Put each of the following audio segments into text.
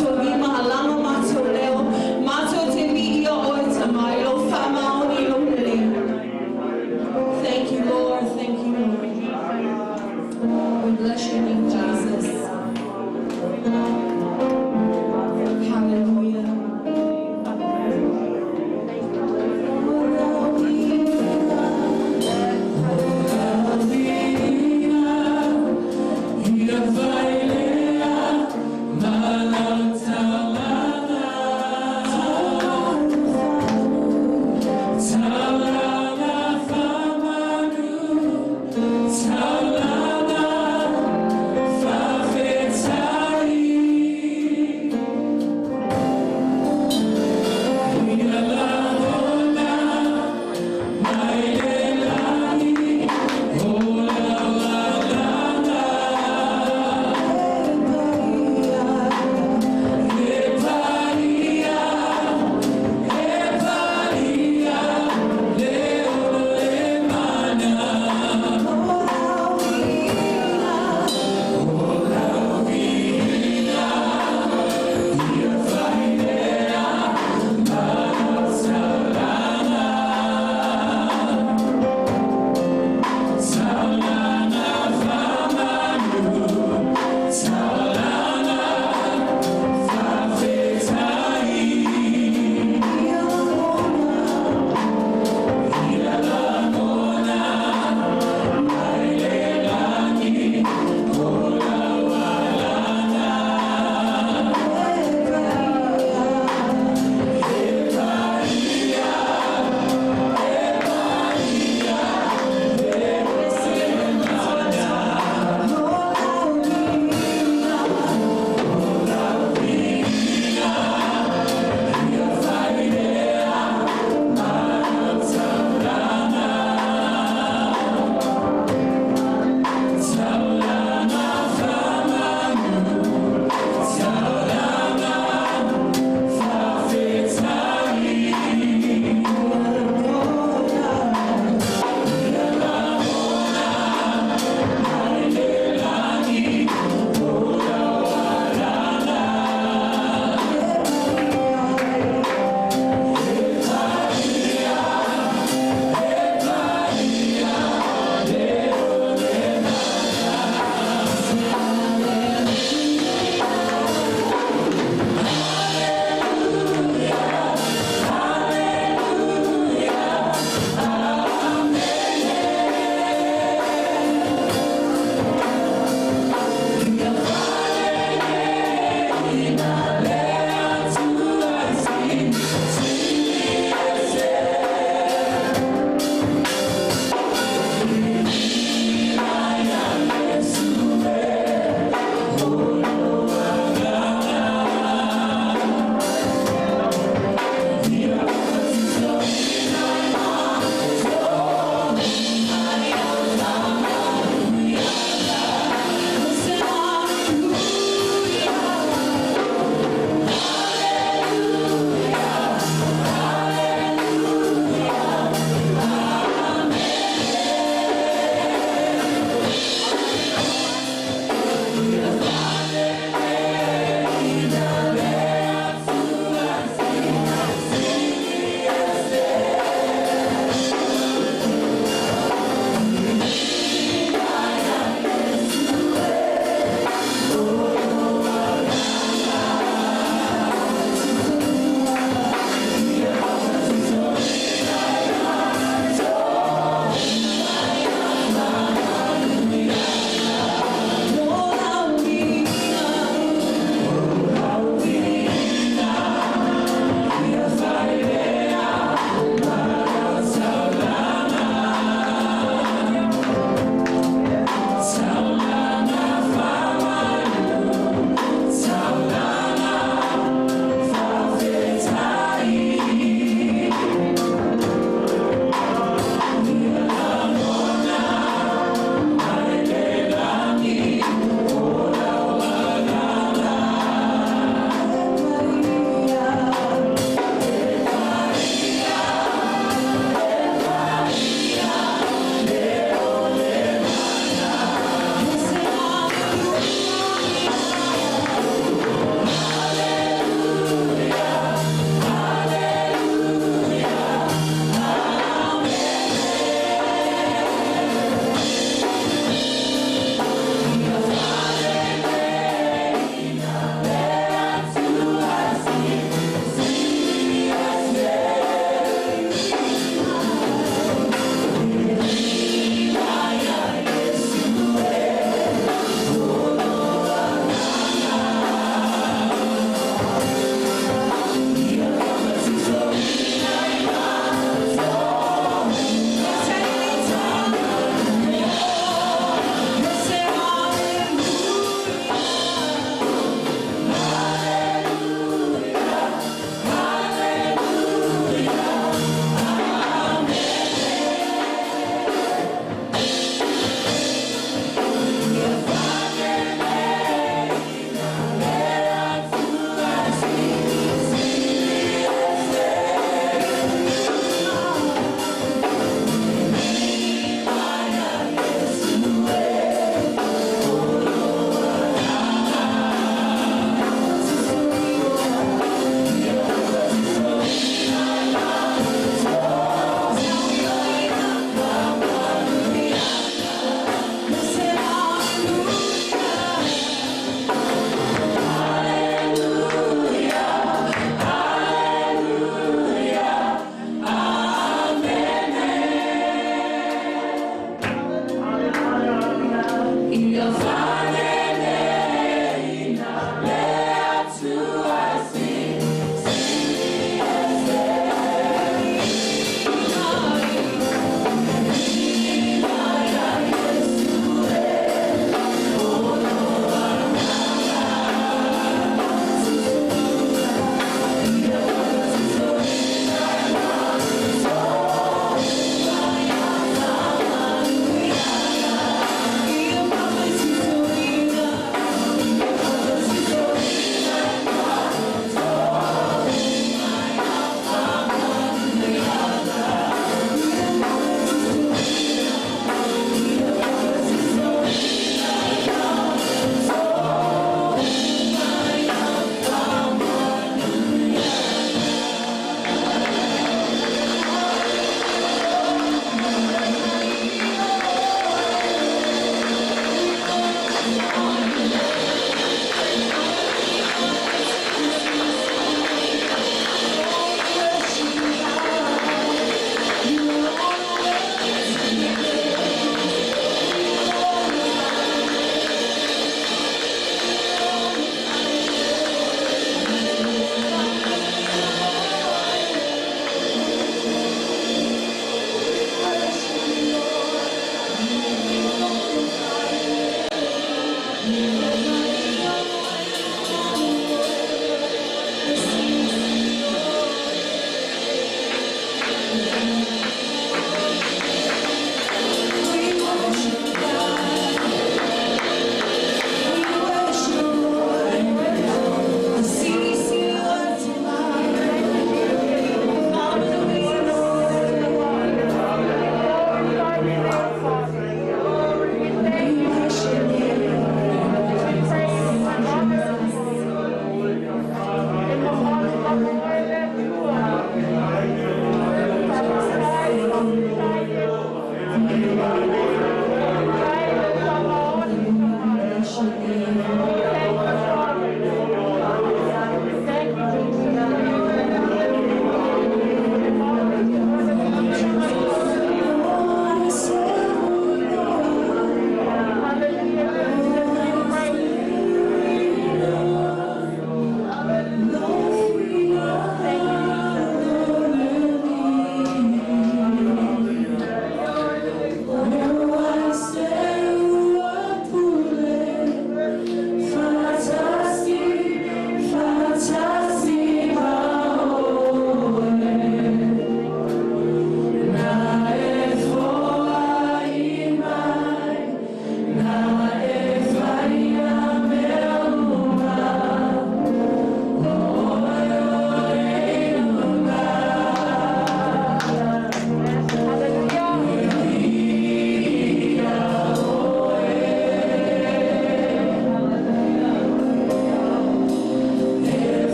Matou lima, alaga o matou leo, matou te viia Oe Tama i lou faamaoni i lou lelei. Thank you, Lord. Thank you, Lord. We bless your name, Jesus. Hallelujah.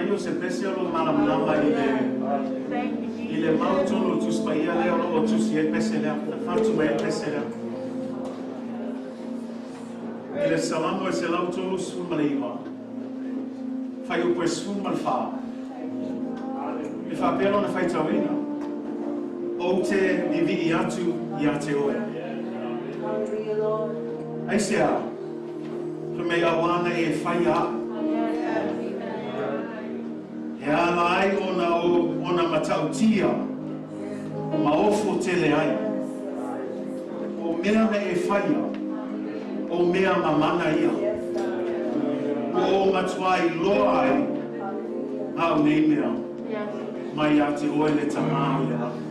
Mai o se pese o lo malamalama i le i le mau tonu o Tusi Paia lea o lo o tusi ai pese lea, na fatu mai ai pese lea. I le Salamo e 139, fuaiupu e 14, e faapea lona faitauina, ou te vivii atu ia te oe. Aisea, fai mai auā na e faia a'u. E ala ai ona o ona matautia ma ofo tele ai. O mea na e faia, o mea mamana ia. Ua ou matuā iloa ai au nei mea mai ia te oe le Tamā o le lagi.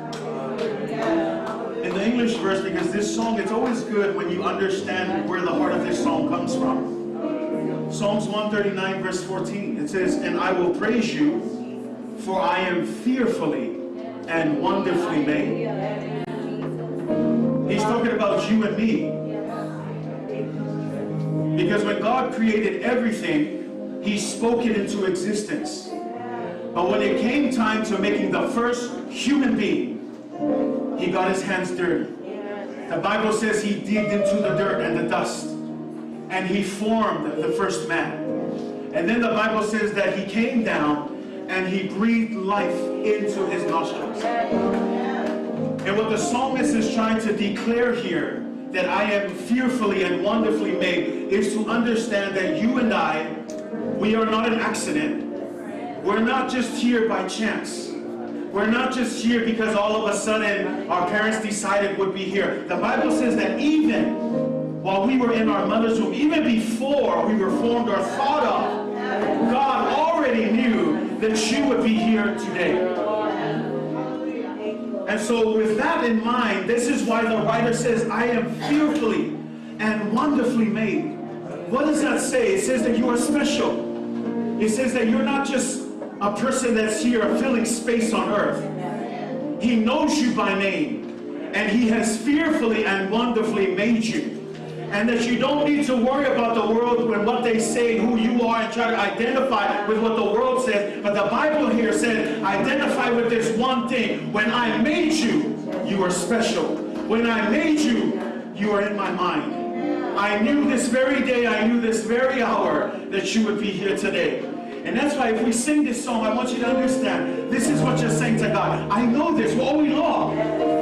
In the English verse, because this song, it's always good when you understand where the heart of this song comes from. Psalms 139, verse 14, it says, "And I will praise you, for I am fearfully and wonderfully made." He's talking about you and me. Because when God created everything, He spoke it into existence. But when it came time to making the first human being, He got His hands dirty. The Bible says He digged into the dirt and the dust, and He formed the first man. And then the Bible says that He came down and He breathed life into his nostrils. And what the psalmist is trying to declare here, that I am fearfully and wonderfully made, is to understand that you and I, we are not an accident. We're not just here by chance. We're not just here because all of a sudden our parents decided would be here. The Bible says that even while we were in our mother's womb, even before we were formed or thought of, God already knew that you would be here today. And so with that in mind, this is why the writer says, "I am fearfully and wonderfully made." What does that say? It says that you are special. It says that you're not just a person that's here filling space on earth. He knows you by name, and He has fearfully and wonderfully made you. And that you don't need to worry about the world and what they say, who you are, and try to identify with what the world says. But the Bible here said, identify with this one thing. When I made you, you are special. When I made you, you are in my mind. I knew this very day, I knew this very hour that you would be here today. And that's why if we sing this song, I want you to understand, this is what you're saying to God. I know this. Well, we law.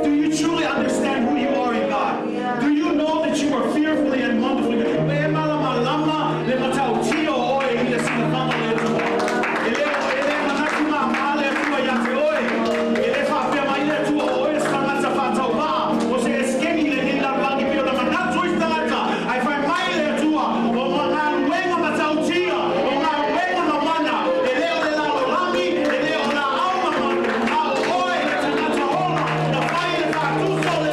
Do you truly understand who you are in God? Do you know that you are fearfully and wonderfully made? E malamalama le matautia o oe i le silafaga o le Atua. E le, e le manatu mama le Atua ia te oe. E le faapea mai le Atua o oe se tagata faatauvaa, o se esekeni i lenei lalolagi pei ona manatu isi tagata. Ae fai mai le Atua, o galuega matautia, o galuega mamana, e le o le lalolagi, e le o laau mamanu, a o oe le tagata ola, na fai i le faatusa o le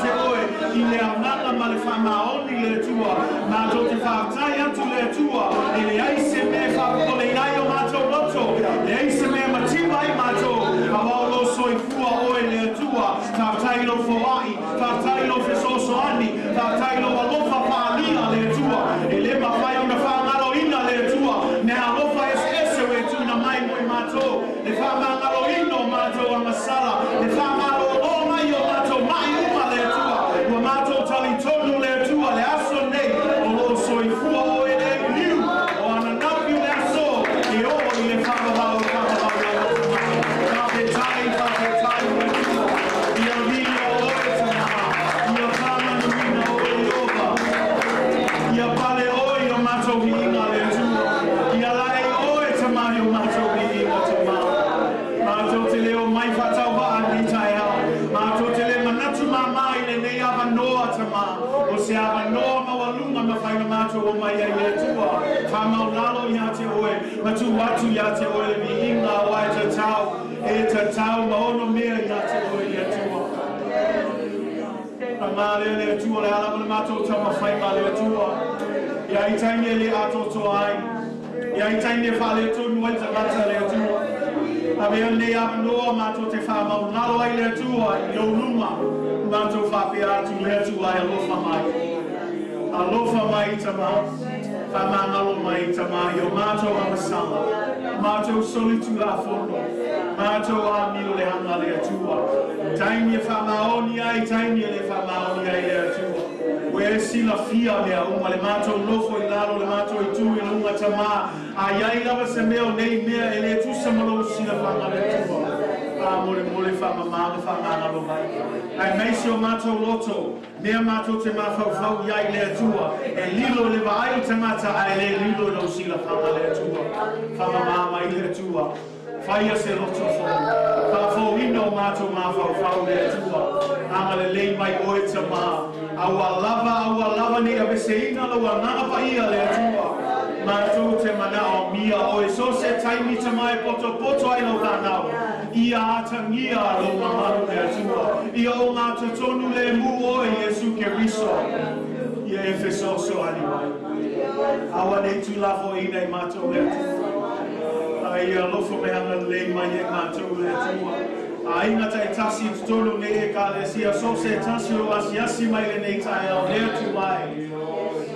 te oe i le agaga ma le faamaoni le Atua. Matou te faafetai atu le Atua, e leai se mea e faapopoleina ai o matou loto, leai se mea e mativa ai matou, auā o lo o soifua oe le Atua. Faafetai i lou foai, faafetai i lou fesoasoani, faafetai i lou alofa faaalia le Atua, e le mafai ona faagaloina le Atua, mea alofa eseese ua e tuuina mai mo i matou, le faamagaloina o matou agasala, le faamalōlō mai o matou ma'i uma le Atua. Ua matou talitonu le Atua, le aso nei o lo o soifua oe le liu o ananafi o le aso e oo i le faavavau faavavau lava tama. Faafetai, faafetai le Atua. Ia viia oe tama, ia faamanuina oe Ieova. Ia pale oe i o matou viiga le Atua. Ia laei oe tama i o matou viiga tama. Matou te le omai faatauvaa i lenei taeao. Matou te le manatu māmā i lenei avanoa tama. O se avanoa maualuga mafai ona matou omai ai le Atua. Faamaulalo ia te oe, ma tuu atu ia te oe le viiga aua e tatau, e tatau ma onomea ia te oe le Atua. Paga lea le Atua, o le a lava le matou taumafaiga le Atua. E ai taimi e le atoatoa ai. E ai taimi e faaletonu ai le tagata le Atua. Avea lenei avanoa matou te faamaulalo ai le Atua i lou luma. Matou faapea atu le Atua e alofa mai. Alofa mai tama. Faamagalo mai tama i o matou agasala. Matou solitulafono. Matou amio leaga le Atua. Taimi e faamaoni ai, taimi e le faamaoni ai le Atua. Ua e silafia mea uma, le matou nofo i lalo, le matou itu i luga tama. A i ai lava se mea o nei mea e le tusa ma lou silafaga le Atua. Faamolemole faamamā ma faamagalo mai. Aemaise o matou loto, mea matou te mafaufau i ai le Atua, e lilo i le vaai o le tagata ae le lilo i lou silafaga le Atua. Faamamā mai le Atua. Faia se loto fou. Faafouina o matou mafaufau le Atua. Agalelei mai oe tama. Aua lava, aua lava ne i aveseina lou agaga paia le Atua. Matou te manaomia oe so se taimi tama e potopoto ai lau fanau. Ia atagia lou mamalu le Atua. Ia ogatotonu lemu oe Iesu Keriso. Ia e fesoasoani mai. Aua ne i tuulafoaiina i matou le Atua. A ia alofa me agalelei mai ia i matou le Atua. Aiga taitasi i totonu o nei Ekalesia, so se tasi o lo asiasi mai lenei taeao, le Atua e.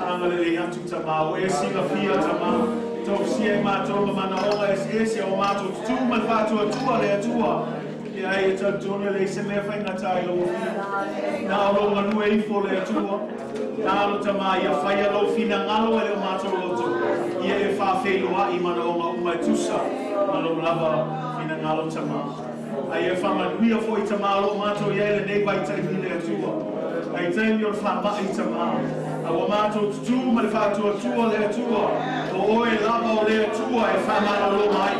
Agalelei atu tama, ua e silafia tama. Tausia i matou ma manaoga eseese o matou tutū ma le faatuatua le Atua. Ia e talitonu e leai se mea faigata i lau Afioga. Na o lou galue ifo le Atua. Talo tama ia faia lou finagalo e le o matou loto, ia e faafeiloai manaoga uma e tusa ma lou lava finagalo tama. A ia faamanuia foi tama o lo o matou i ai lenei vaitaimi le Atua. Vaitaimi o le faamai tama. A ua matou tutū ma le faatuatua le Atua, o oe lava o le Atua e faamalolo mai.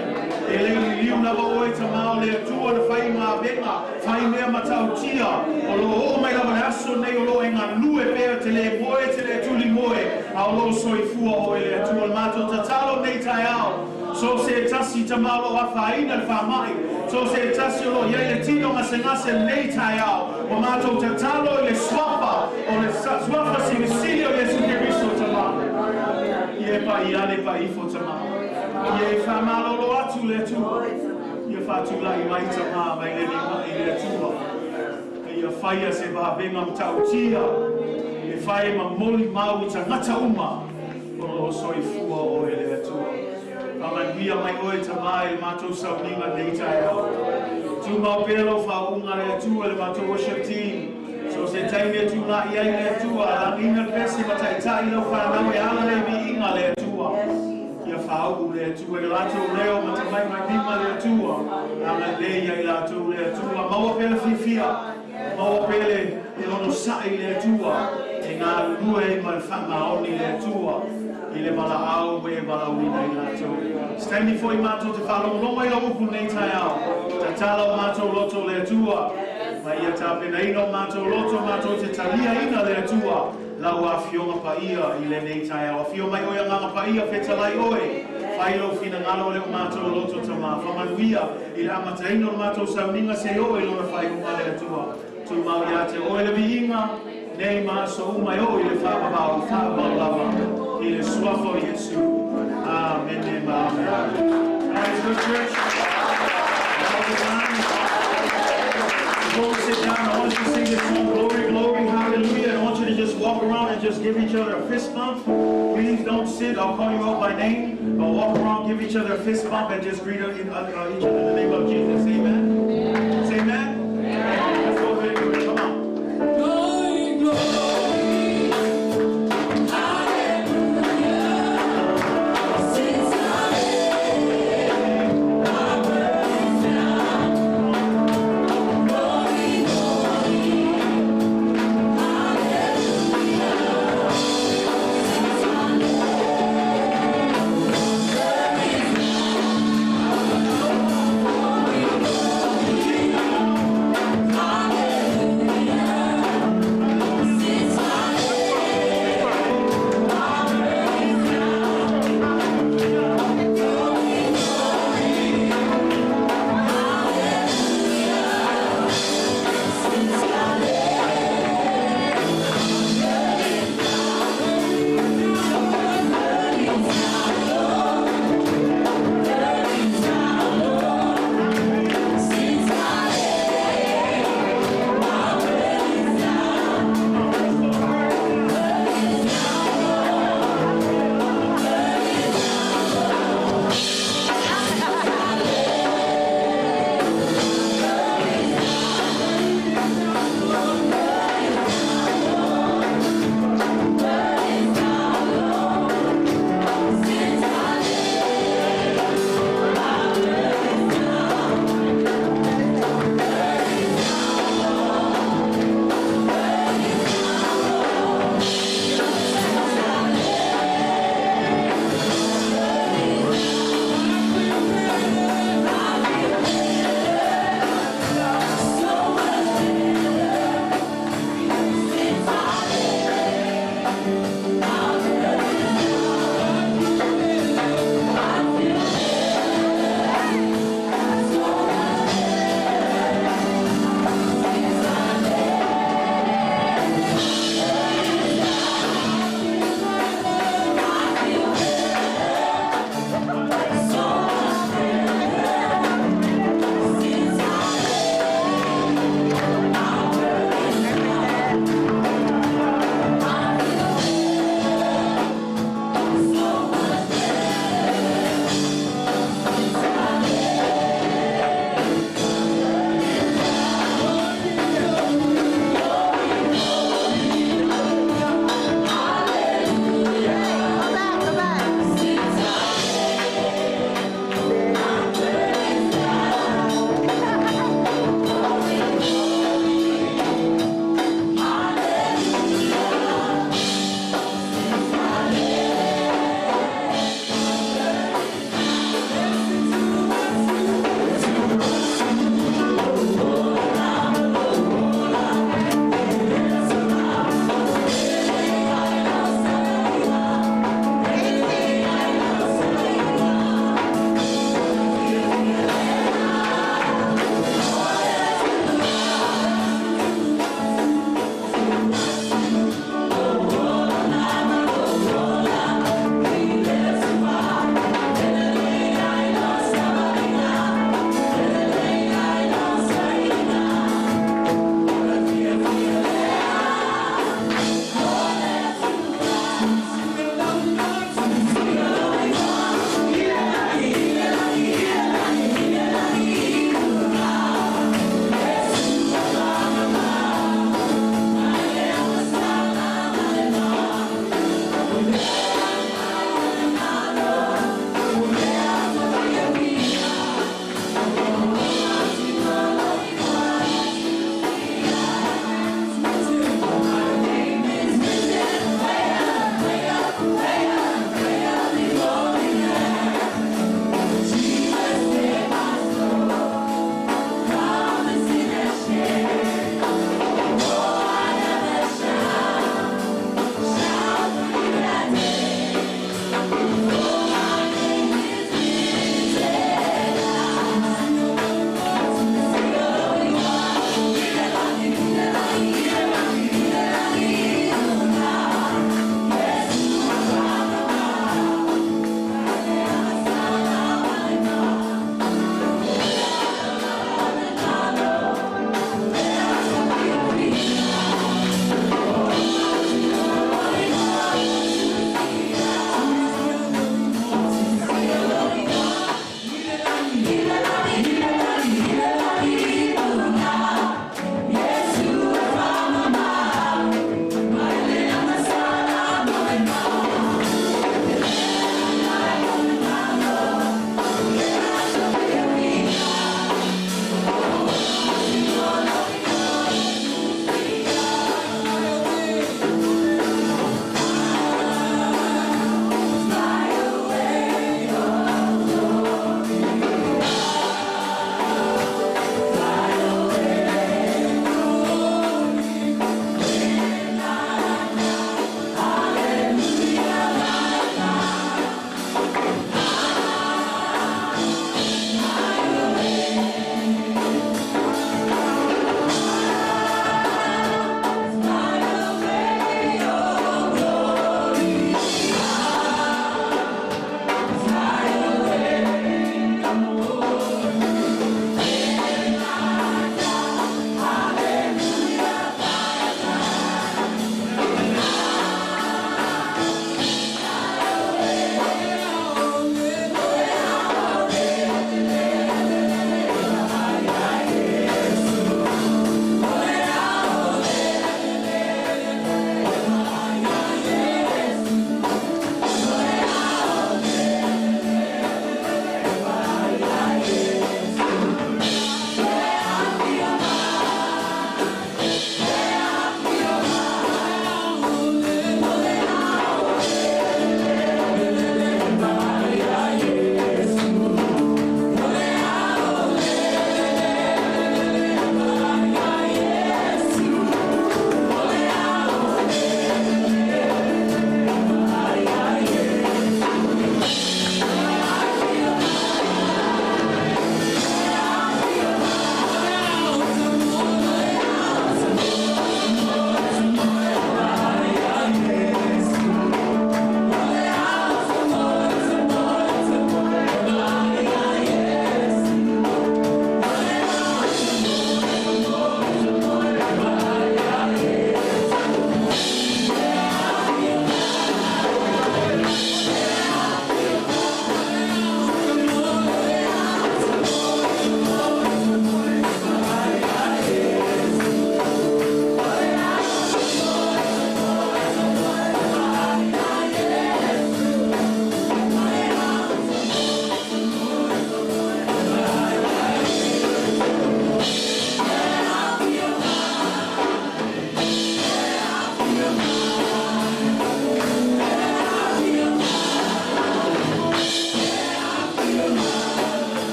E le liliu lava oe tama o le Atua na fai mavega, fai mea matautia, o lo o oo mai lava le aso nei o lo o e galue pea te le moe te le tuli moe, a o lo o soifua oe le Atua. O le matou tatalo nei taeao, so se tasi tama o lo o afaina le faamai, so se tasi o lo o i ai le tino gasegase lenei taeao, ua matou tatalo i le suafa o le suafa silisili o Iesu Keriso tama. Ia e pa'i ane pa'i ifo tama. Ia e faamalolo atu le Atua. Ia faatulai mai tama mai lenei ma'i le Atua. Ia faia se vavega matautia e fai ma molimau i tagata uma o lo o soifua oe le Atua. Faamanuia mai oe tama i le matou sauniga nei taeao. Tumau pea lau faauuga le Atua i le matou worship team. So se taimi e tula'i ai le Atua, lagiina le pese ma taitai lau fanau e ala le viiga le Atua. Ia faauu le Atua i latou leo ma tamatamailima le Atua. Agalelei ia i latou le Atua. Maua pea le fiafia, maua pea le onosai le Atua e galulue ai ma le faamaoni le Atua i le valaau ua e valaauina i latou. Se taimi foi matou te faalogologo ai lau upu nei taeao. Tatala o matou loto le Atua, ma ia tapenaina o matou loto matou te taliaina le Atua lau Afioga paia i lenei taeao. Afio mai oe Agaga Paia, fetalai oe, fai lou finagalo o le o matou loto tama. Faamanuia i le amataina o le matou sauniga se oo i lona faaiuga le Atua. Tumau ia te oe le viiga, nei ma aso uma e oo i le faavavau, faavavau lava, i le suafa o Iesu. Amene ma amene. All right, so church. All the time. Before we sit down, I want you to sing this song, Glory, Glory, Hallelujah. And I want you to just walk around and just give each other a fist bump. Please don't sit. I'll call you out by name. But walk around, give each other a fist bump, and just greet each other in the name of Jesus. Amen? Say amen? Let's go ahead and do it. Come on. Glory, glory, hallelujah. Since I laid my burdens down. Glory, glory, hallelujah. Since I laid my burdens down. Glory, glory.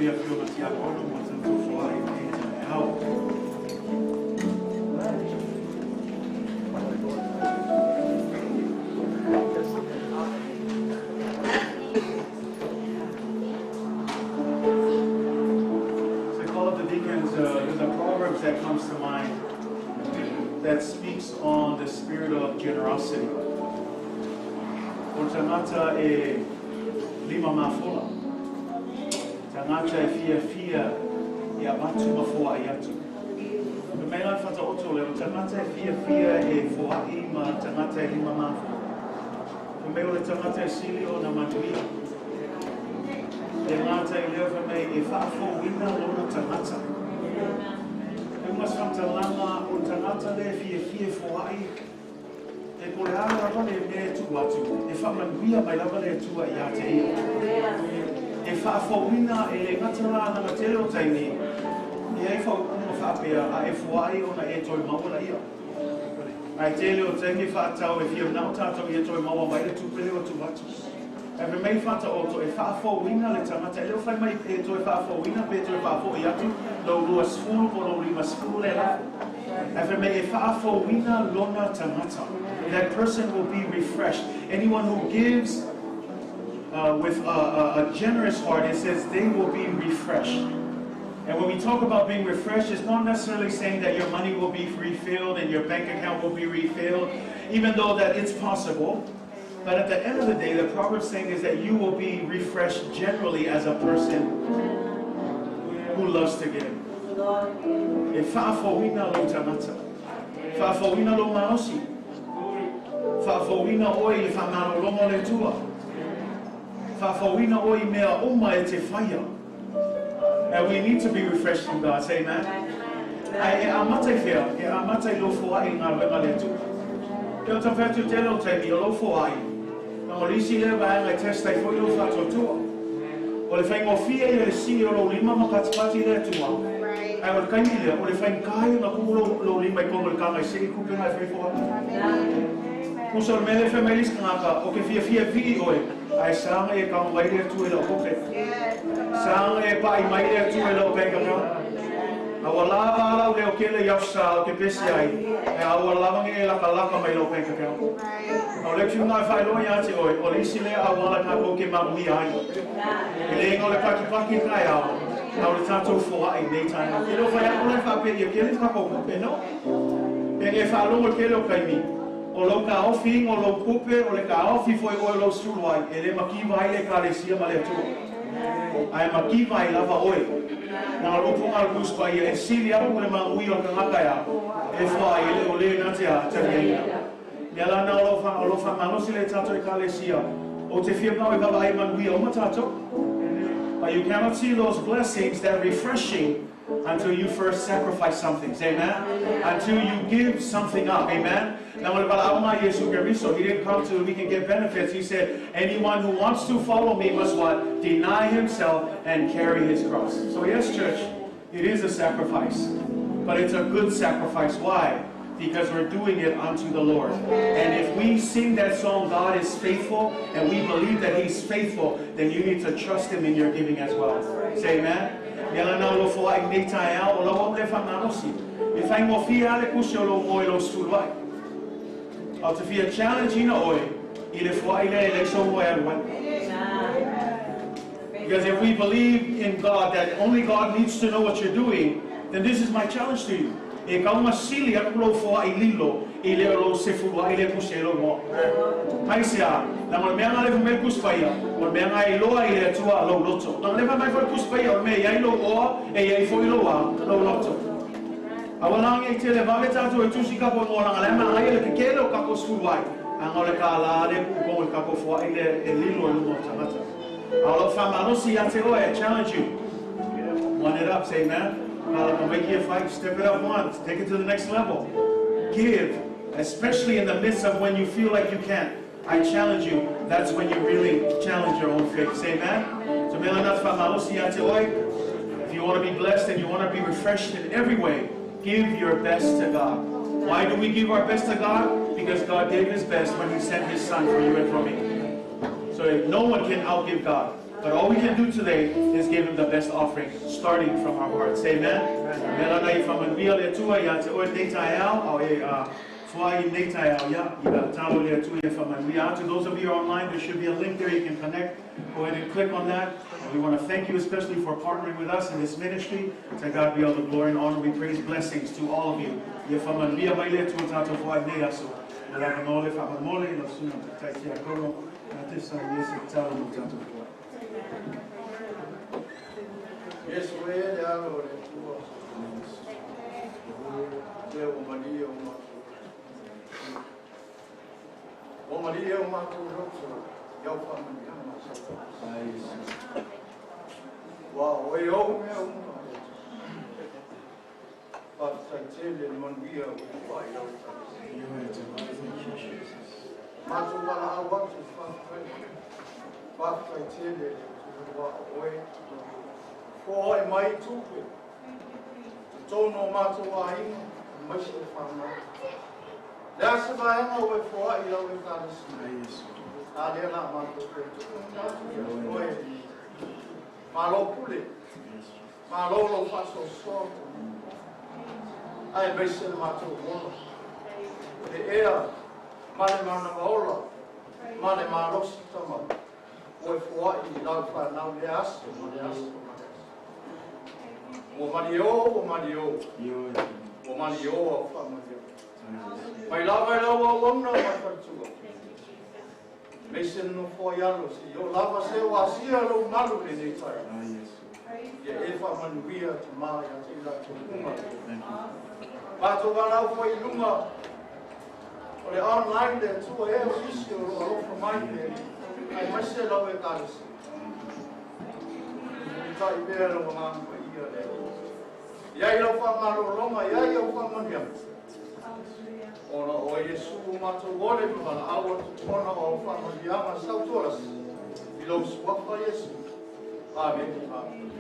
atu i afioga tiakono ma tatou foaʻi i lenei taeao. As I call up the deacons, there's a proverb that comes to mind that speaks on the spirit of generosity. O tagata e lima mafola. Tagata e fiafia e avatu ma foaʻi atu. Fai mai la le Faataoto lea, o tagata e fiafia e foaʻi ma tagata e lima mafola. Fai mai o le tagata e sili ona manuia. E gata i lea fai mai e faafouina lona tagata. E uga se faamatalaga o le tagata lea e fiafia e foaʻi, e po o le a lava le mea e tuu atu, e faamanuia mai lava le Atua ia te ia. E faafouina e le gata la lana tele o taimi, e i ai faaupuga faapea, a e foaʻi ona e toe maua laia. Ae tele o taimi faatau e fia manao tatou ia toe maua mai le tupe lea ua tuu atu. Ae fai mai le Faataoto, e faafouina le tagata, e le o fai mai pe toe faafouina pe toe faafoi atu lou 20 po o lou 50 lea lafo. Ae fai mai e faafouina lona tagata. That person will be refreshed. Anyone who gives with a generous heart, it says they will be refreshed. And when we talk about being refreshed, it's not necessarily saying that your money will be refilled and your bank account will be refilled, even though that it's possible. But at the end of the day, the proverb saying is that you will be refreshed generally as a person who loves to give. E faafouina lou tagata. Faafouina lou malosi. Faafouina oe i le faamalologa o le Atua. Faafouina oe i mea uma e te faia. And we need to be refreshed in God. Say amen. Ae e amata i fea? E amata i lou foaʻi i le galuega a le Atua. E o taumafai atu i le tele o taimi, o lou foaʻi, na o le isi lea vaega e test ai foi lou faatuatua. O le faigofie ia le sii o lou lima ma patipati i le Atua, ae o le taimi lea, o le faigata ia ona tuu lou lima i totonu o le taga e sii tupe na e fai foaʻi. Tusa o le mea lea e fai mai le isi tagata, Ou te fiafia e vii oe, ae saga e tago mai le Atua i lau poke. Saga e paʻi mai le Atua i lau bank account. A ua lava a lau leo kele i aso sa ou te pesi ai, ae a ua lava nge e lakalaka mai lou bank account. A o le kiuga e faailoa ia te oe, o le isi lea auala tatou te manuia ai. E le iga o le pakipaki i taeao, a o le tatou foaʻi i nei taeao. E le o fai atu la e faapea ia kele le tatou tupe, no. Pe nge faalogo i le tele o taimi, o lou taofi iga o lou tupe, o le taofi foi oe o lou sulu ai, e le mativa ai le Ekalesia ma le Atua. Ae mativa ai lava oe. Na o le upu na o le Tusi Paia, e sili atu le manuia o le tagata e a, e foaʻi e le o le na te a, taliaina. Mea la na o lou o lou faamalosi le tatou Ekalesia, ou te fia manao e vaavaai manuia uma tatou. But you cannot see those blessings, that refreshing, until you first sacrifice something. Say amen. Until you give something up. Amen. Now, what about Alma Yesu Keriso? He didn't come to we can get benefits. He said, anyone who wants to follow me must what? Deny himself and carry his cross. So yes, church, it is a sacrifice. But it's a good sacrifice. Why? Because we're doing it unto the Lord. And if we sing that song, God is faithful, and we believe that He's faithful, then you need to trust Him in your giving as well. Say amen. Mea la na o lou foaʻi i lenei taeao, o lau au lea faamalosi. E faigofie lava le kusi o lou moe i lou sefulu ai. A ou te fia challenge ina oe i le foaʻi lea e leai sou moe alu ai. Because if we believe in God that only God needs to know what you're doing, then this is my challenge to you. E kau sili atu lou foaʻi lilo i le o lou sefulu ai le kusi ai lou igoa. Aisea, leaga o le mea lena lea fai mai le Tusi Paia, o le mea lena e iloa ai e le Atua lou loto. Leaga lea fai mai foi le Tusi Paia, o le mea e i ai lou oa, e i ai foi lou a, lou loto. A ua lagi ai tele vave tatou e tusi tatou igoa leaga la e manaia le kekele o tatou sefulu ai, aga o le kālā lea e tuu i totonu i le tatou foaʻi lea e lilo i luma o tagata. A o lau faamalosi ia te oe, I challenge you. One it up, say amen. Kalaka mai kia whai, step it up one, take it to the next level. Give, especially in the midst of when you feel like you can't. I challenge you, that's when you really challenge your own faith. Say amen. So mea na faamalosi ia te oe, if you want to be blessed and you want to be refreshed in every way, give your best to God. Why do we give our best to God? Because God gave His best when He sent His Son for you and for me. So if no one can outgive God. But all we can do today is give Him the best offering, starting from our hearts. Amen. Mea lana i whamanuia le Atua ia te oe nei taeao, au e foai i nei taeao ia, i la talo le Atua ia whamanuia atu. Those of you online, there should be a link there you can connect. Go ahead and click on that. And we want to thank you especially for partnering with us in this ministry. To God be all the glory and honor. We praise blessings to all of you. Ia whamanuia mai le Atua tātou foai nei aso. Na lava no le whakamole, la suna tai tia kono, na te sa Yesu talo mo tātou foai. Yesu e le alo o le Atua. Le o malie o matou. O malie o matou loto, i au faamanuiaga ma sau. Ua o e ou mea uma le Atua. Faafetai tele le manuia ua foai lau Ekalesia. Matou valaau atu i faafetai. Faafetai tele le Atua ua o oe. Foai mai tupe. Totonu o matou aiga, aemaise le fanau. Le a se vaega ua e foai i lau Ekalesia. A lea la matou toe tuuina atu ia te oe. Malo pule. Malo lou faasoasoa. Aemaise le matou ola. Le ea ma le manava ola ma le malosi tama ua e foai i lau fanau lea aso ma le aso ma le aso. Ua maliō, ua maliō, ua maliō au faamanuiaga. Mai lava i lau auauna ma faletua. Aemaise le nofo ai alo seia oo lava se ua asia lou malu i lenei taeao. Ia e faamanuia tama ia te i latou uma. Matou valaau foi i luga o le online le Atua e o nisi o lo o alofa mai le aemaise lau Ekalesia. Mulimulitai pea lau Agaga Paia le Atua. I ai lau faamalologa, i ai au faamanuiaga. Ona o Iesu ua matou ole ma valaau atu ona o au faamanuiaga sautualasi i lou suafa Iesu. Amene. Amene.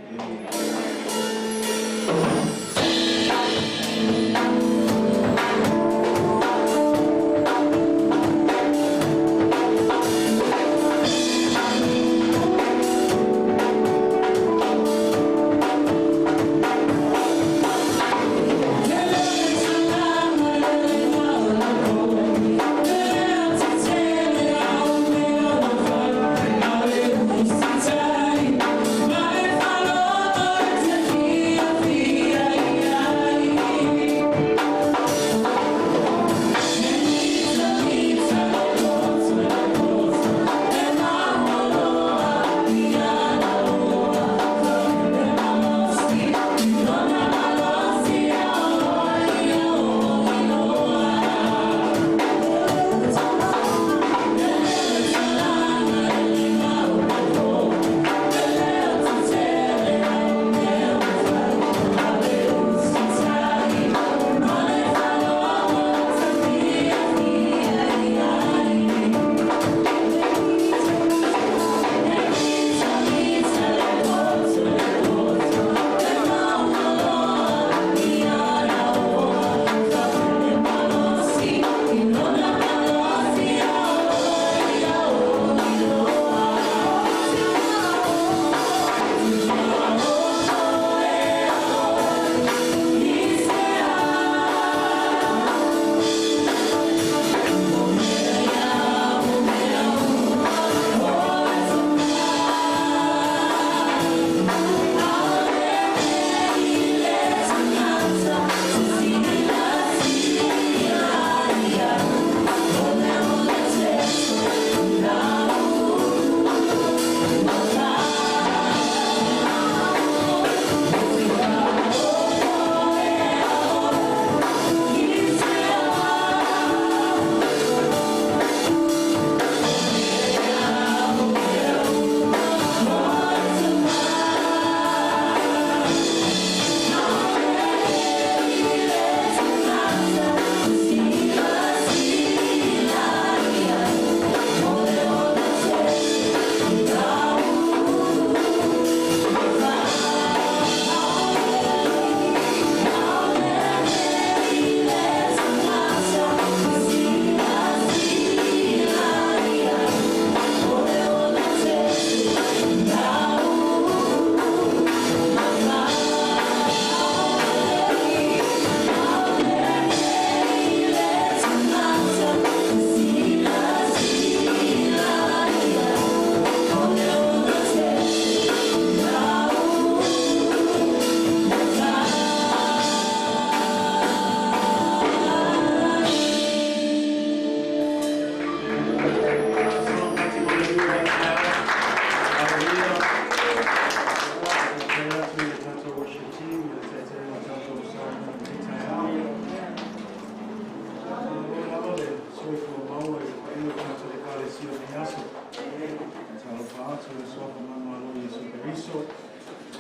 Keriso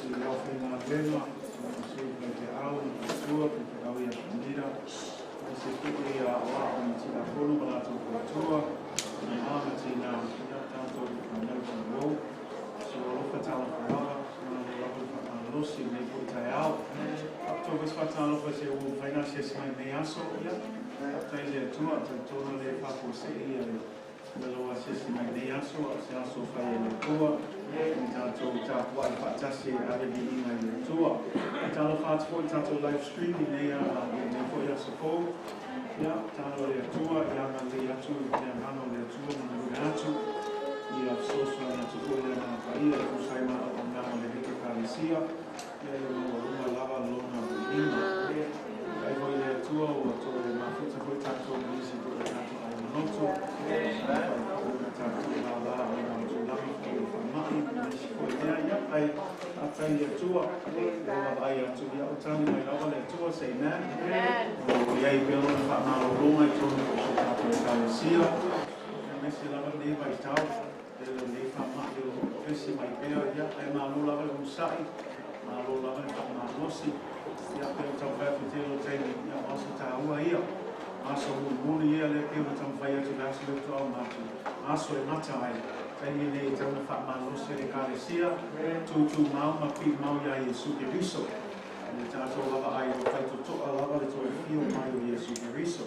i le aufaigaluega, aemaise i faifeau ma faletua, faifeau ia Kanida, aemaise foi ia aoao ma tiakono ma latou faletua, tama ma tinā, ia tatou fanau talavou. Si ou alofa talofa lava, malo lava le faamalolosi i lenei foi taeao. Faapitoa foi se faatalofa i se ua mafai ona asiasi mai i lenei aso, ia, faafetai i le Atua, talitonu e le faafuasei ia le lau asiasi mai i lenei aso, a o se aso fai e le Atua, i tatou tapuai faatasi e ave viiga i le Atua. Talofa atu foi i le tatou live stream i lenei foi aso fou. Ia, tatalo i le Atua ia agalelei atu le agaga o le Atua ma manuia atu, ia fesoasoani atu foi le Agaga Paia e tusa ai ma auaunaga a lenei Ekalesia, ia ia maualuga lava Lona viiga. Faafetai foi i le Atua ua toe mafuta foi tatou ma nisi foi o tatou aiga loto, sa mafai foi ona tatou lala ona o tulaga foi o faamai ma nisi foi mea. Ia, ae faafetai i le Atua, ua vaavaai atu, ia o tali mai lava le Atua. Say amen. O lo o i ai pea Lona faamalologa i totonu o si o tatou Ekalesia, aemaise lava lenei vaitau, e lenei faamai o lo o pepesi mai pea, ia, ae malo lava le onosai, malo lava le faamalosi, ia, pei ona taumafai atu i le tele o taimi, ia, o aso taua ia, aso mulimuli ia lea pei ona taumafai atu i le aso lea faatoa uma atu, aso e gata ai, taimi lenei e tatau ona faamalosi e le Ekalesia, tutumau ma piimau iā Iesu Keriso. Le tatou lava ai o faitotoa lava le toe afio mai o Iesu Keriso.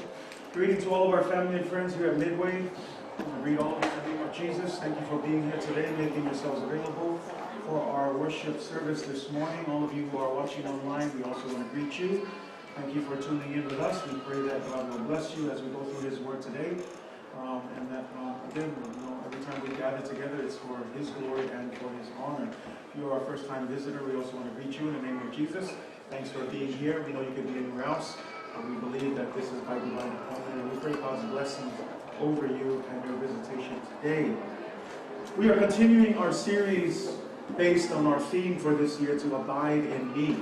Greeting to all of our family and friends here at Midway. I greet all of you in the name of Jesus. Thank you for being here today, making yourselves available for our worship service this morning. All of you who are watching online, we also want to greet you. Thank you for tuning in with us. We pray that God will bless you as we go through His Word today. And that, again, every time we gather together, it's for His glory and for His honor. If you are a first-time visitor, we also want to greet you in the name of Jesus. Thanks for being here. We know you could be anywhere else, but we believe that this is by divine appointment, and we pray God's blessings over you and your visitation today. We are continuing our series based on our theme for this year, to abide in me.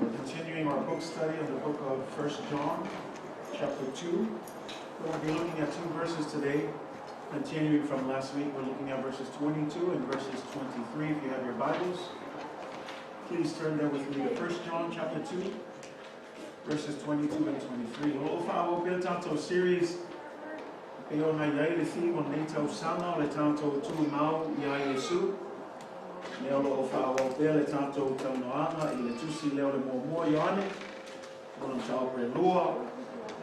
We're continuing our book study on the book of 1 John, chapter 2. We're going to be looking at two verses today. Continuing from last week, we're looking at verses 22 and verses 23. If you have your Bibles, please turn there with me to 1 John chapter 2, verses 22 and 23. O lo o faaauau pea le tatou series e pei ona i ai le theme o lenei tausaga o le tatou tumau iā Iesu. Lea o lo o faaauau pea le tatou talanoaga i le tusi lea o le muamua Ioane, lona mataupu e lua,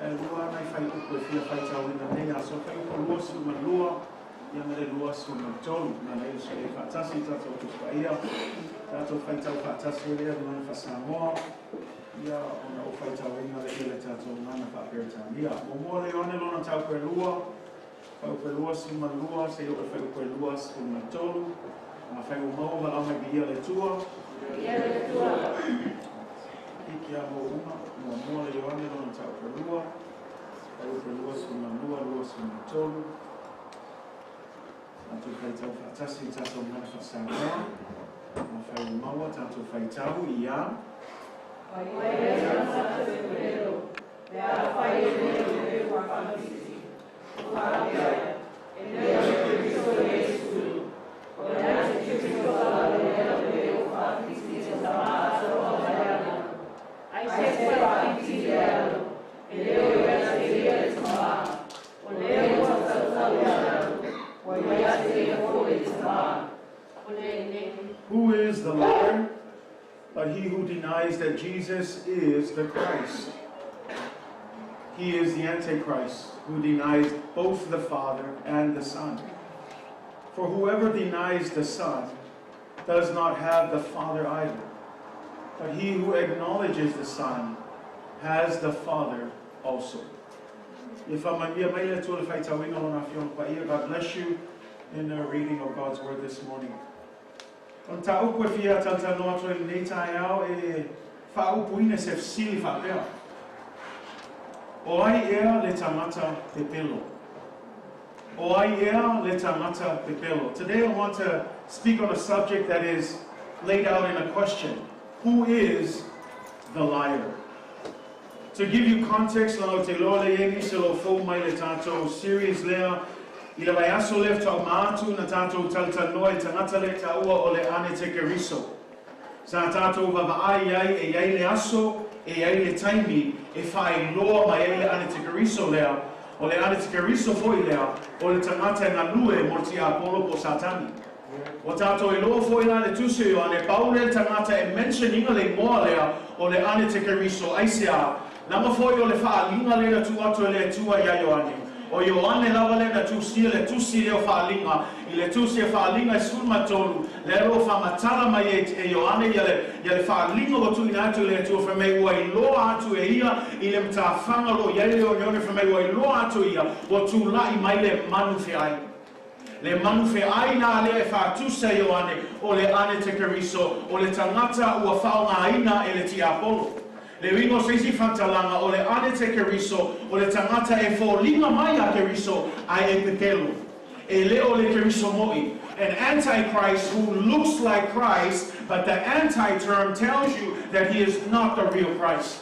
e lua nai fuaiupu e fia faitauina i lenei aso, fuaiupu 22 ia ma le 23. Na laila so e faatasi i tatou Tusi Paia, tatou faitau faatasi lea gagana faa-Samoa, ia ona ou faitauina lea i le tatou gagana faa-Peretania. Muamua le Ioane lona mataupu e lua, fuaiupu e 22 seia oo i le fuaiupu e 23. Afai ua maua valaau mai viia le Atua. Viia le Atua. Hiki a mau uma, muamua le Ioane lona mataupu e lua, fuaiupu e 22, 23. Tatou faitau faatasi i tatou gagana faa-Samoa. Afai ua maua tatou faitau ia. O ai le tagata pepelo, pe afai e le o le faamasisi, o faapea, e le o le Keriso Iesu, o le antikeriso la lea o le o faafisi e tama atoa mai ana. Ai se faafisi le alo, e le o ia te ia le tamā, o lea ua tautau le alo, ua ia te ia foi le tamā. O le nei. Who is the liar? But he who denies that Jesus is the Christ. He is the Antichrist, who denies both the Father and the Son. For whoever denies the Son does not have the Father either. But he who acknowledges the Son has the Father also. Ia faamanuia mai le Atua i le faitauina o Lona Afioga Paia. God bless you in the reading of God's Word this morning. O le mataupu e fia talatalanoa atu ai i lenei taeao e faaupuina i se fesili faapea, O ai ea le tagata pepelo? O ai ea le tagata pepelo? Today I want to speak on a subject that is laid out in a question. Who is the liar? To give you context, leaga ou te iloa lea e i ai nisi o lo o fou mai i le tatou series lea. I le vaiaso lea faatoa uma atu na tatou talatalanoa i le tagata lea e taua o le Anetekeriso. Sa tatou vaavaai ai e i ai le aso, e i ai le taimi e faailoa mai ai le Anetekeriso lea, o le Anetekeriso foi lea o le tagata e galue mo le tiapolo po o Satani. Ua tatou iloa foi la i le Tusi o Ioane, pau lea le tagata e mention ina le igoa lea o le Anetekeriso, aisea? Nama foi o le faaaliga lea na tuu atu e le Atua ia Ioane. O Ioane lava lea na tusia le Tusi lea o Faaaliga. I le Tusi a Faaaliga e 13, lea o lo o faamatala mai ai e Ioane ia le, ia le faaaliga ua tuuina atu e le Atua, fai mai ua iloa atu e ia i le matafaga o lo o i ai le oneone, fai mai ua iloa atu e ia ua tulai mai le manu feai. Le manu feai la lea e faatusa e Ioane, o le Anetekeriso, o le tagata ua faaaogaina e le tiapolo. Le uiga o se isi faamatalaga, o le Anetekeriso, o le tagata e foliga mai ia Keriso, ae e pepelo. E le o le Keriso moʻi. An antichrist who looks like Christ, but the anti term tells you that he is not the real Christ.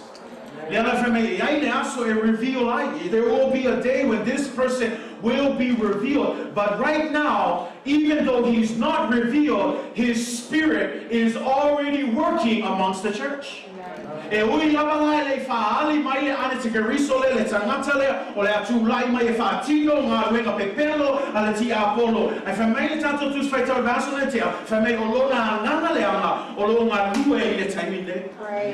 Lea la fai mai e i ai le aso e reveal ai. There will be a day when this person will be revealed. But right now, even though he's not revealed, his spirit is already working amongst the church. E ui lava la e le i faaali mai le Anetekeriso lea, le tagata lea o le a tulai mai e faatino galuega pepelo a le tiapolo. Ae fai mai le tatou Tusi Faitau i le vaiaso lea tea, fai mai o lona agaga leaga o lo o galue i le taimi lenei.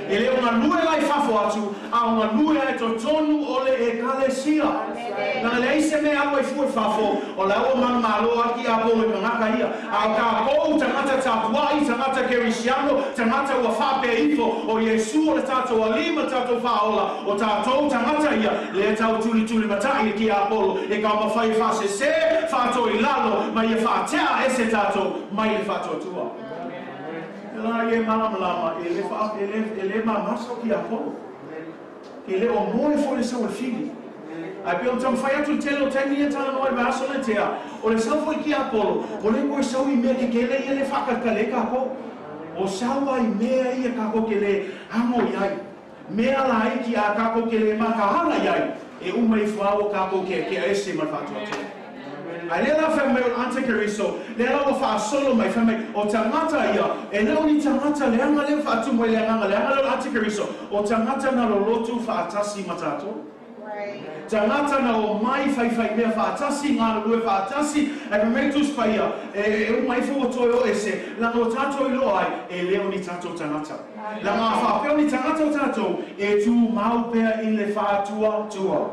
E le o galue la i fafo atu, a o galue lava i totonu o le Ekalesia. Leaga leai se mea e alu ai fua i fafo, o la ua manumalo aki a pou e tagata ia. A o tatou, tagata tapuai, tagata kerisiano, tagata ua faapea ifo o Iesu o le tatou Alii ma le tatou Faaola, o tatou tagata ia, lea tau tulitulimatai le tiapolo e taumafai e faasese, faatoilalo, ma ia faatea ese tatou mai le faatuatua. E la ia e malamalama, e le faa, e le, e le mamasa o tiapolo. E le o moe foi le sau o le fili. Ae pei ona taumafai atu i le tele o taimi ia talanoa i le vaiaso lea tea, o le sau foi tiapolo, ua le toe sau i mea kekele ia le faakalikali ai tatou. O sau lava i mea ia tatou te le amo i ai. Mea laiti a tatou te le mataala i ai, e uma ifo lava ua tatou keakea ese ma le faatuatua. Ae lea la fai mai o le antikeriso, lea la ua faasolo mai, fai mai, o tagata ia, e le o ni tagata leaga lea ua faatumu ai le agaga leaga lea o le antikeriso, o tagata na lolotu faatasi ma tatou. Tagata na omai faifaimea faatasi, galulue faatasi, ae fai mai le Tusi Paia, e uma ifo ua toe o ese, leaga ua tatou iloa ai, e le o ni tatou tagata. Leaga a faapea o ni tagata o tatou, e tumau pea i le faatuatua.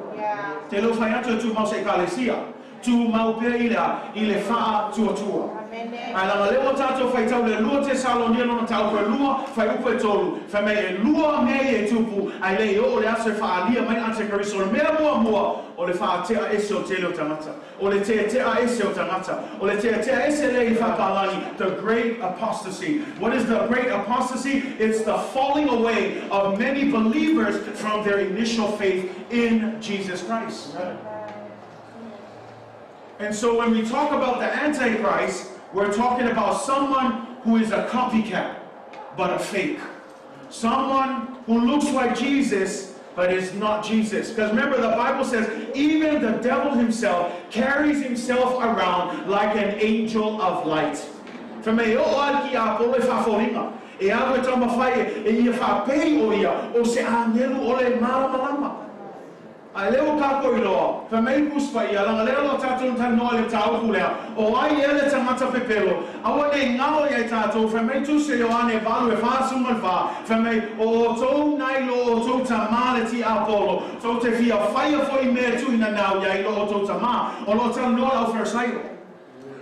Te le o fai atu e tumau se Ekalesia, tumau pea i le a? I le faatuatua. Ae leaga lea ua tatou faitau le 2 Tesalonia lona taupu e 2, fuaiupu e 3, fai mai e lua mea ia e tupu, ae le i oo le aso e faaalia mai le antikeriso. O le mea muamua, o le faatea ese o tele o tagata. O le teatea ese o tagata. O le teatea ese lea i faapalagi, the great apostasy. What is the great apostasy? It's the falling away of many believers from their initial faith in Jesus Christ. And so when we talk about the Antichrist, we're talking about someone who is a copycat, but a fake. Someone who looks like Jesus, but is not Jesus. Because remember, the Bible says, even the devil himself carries himself around like an angel of light. Fai mai e oo lava le tiapolo e faafoliga, e alu e taumafai e ia faapei o ia o se agelu o le malamalama. Ae lea ua tatou iloa, fai mai le Tusi Paia, leaga lea loa tatou na talanoa i le mataupu lea, o ai ea le tagata pepelo, aua ne i galo ia i tatou, fai mai Tusi o Ioane 8 e 44, fai mai, o outou na i lo outou tamā le tiapolo, tou te fia faia foi mea e tuuina nau ia i lo outou tamā, o lo o talanoa le aufaisaio.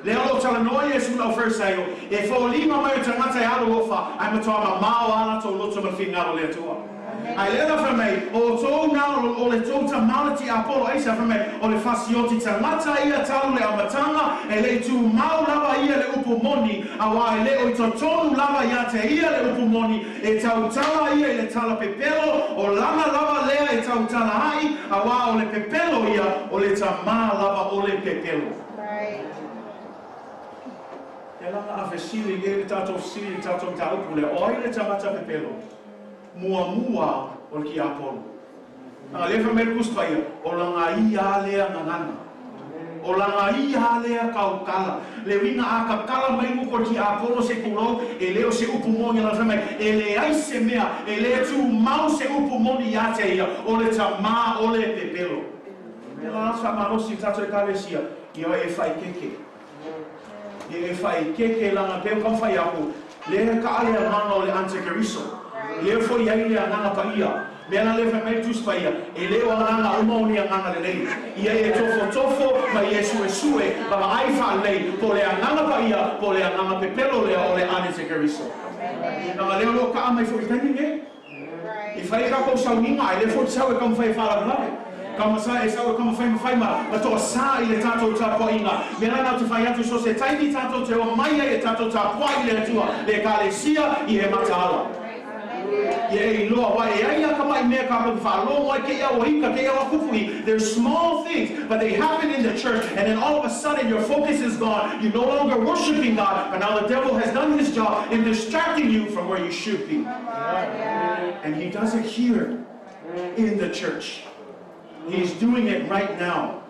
Lea o lo o talanoa Iesu i le aufaisaio, e foliga mai o tagata e alolofa, ae matua mamao lava latou loto ma le finagalo o le Atua. Ae lea la fai mai, o outou na o le tou tamā le tiapolo, aisea? Fai mai, o le fasioti tagata ia talu le amataga, e le i tumau lava ia le upu moni, auā e le o i totonu lava ia te ia le upu moni, e tautala ia i le tala pepelo, o lana lava lea e tautala ai, auā o le pepelo ia, o le tamā lava o le pepelo. Ia lana a fesili nei le tatou fesili i le tatou mataupu lea, o ai le tagata pepelo muamua o le tiapolo? A lea fai mai le Tusi Paia, o lana ia lea gagana. O langa ia lea kaukala. Le winga a kakala mai mo ko ti apolo se kulo e leo se upu moni la fai mai e le ai se mea e le tu mau se upu moni ia te ia o le tamā o le pepelo. Me la fa malosi tato e kalesia ia e fai keke. Ia e fai keke langa pe ka fai aku le ka ale anganga o le antikeriso. Le fo ia ile anganga pa ia. Me ala le fai mai tus pa ia. E le o anganga uma o ni anganga le nei. Ia e tofo tofo ma ia sue sue ma ai fa lei po le anganga pa ia po le anganga pepelo le o le antikeriso. Nanga leo lo ka amai fo i tangi ne. I fai ka ko sauninga ai le fo sau e ka fai fa la la. Ka sa e sau ka fai fai ma ma to sa i le tatou tapuaiga. Me la te fai atu so se taimi tatou te o mai ai e tatou tapuai le Atua le ekalesia i he mataala. Ia e iloa wa e ai a ka mai mea ka mo whaalongo ai ke ia o ika, ke ia o kufuhi. They're small things, but they happen in the church, and then all of a sudden your focus is gone. You're no longer worshiping God, but now the devil has done his job in distracting you from where you should be. And he does it here in the church. He's doing it right now.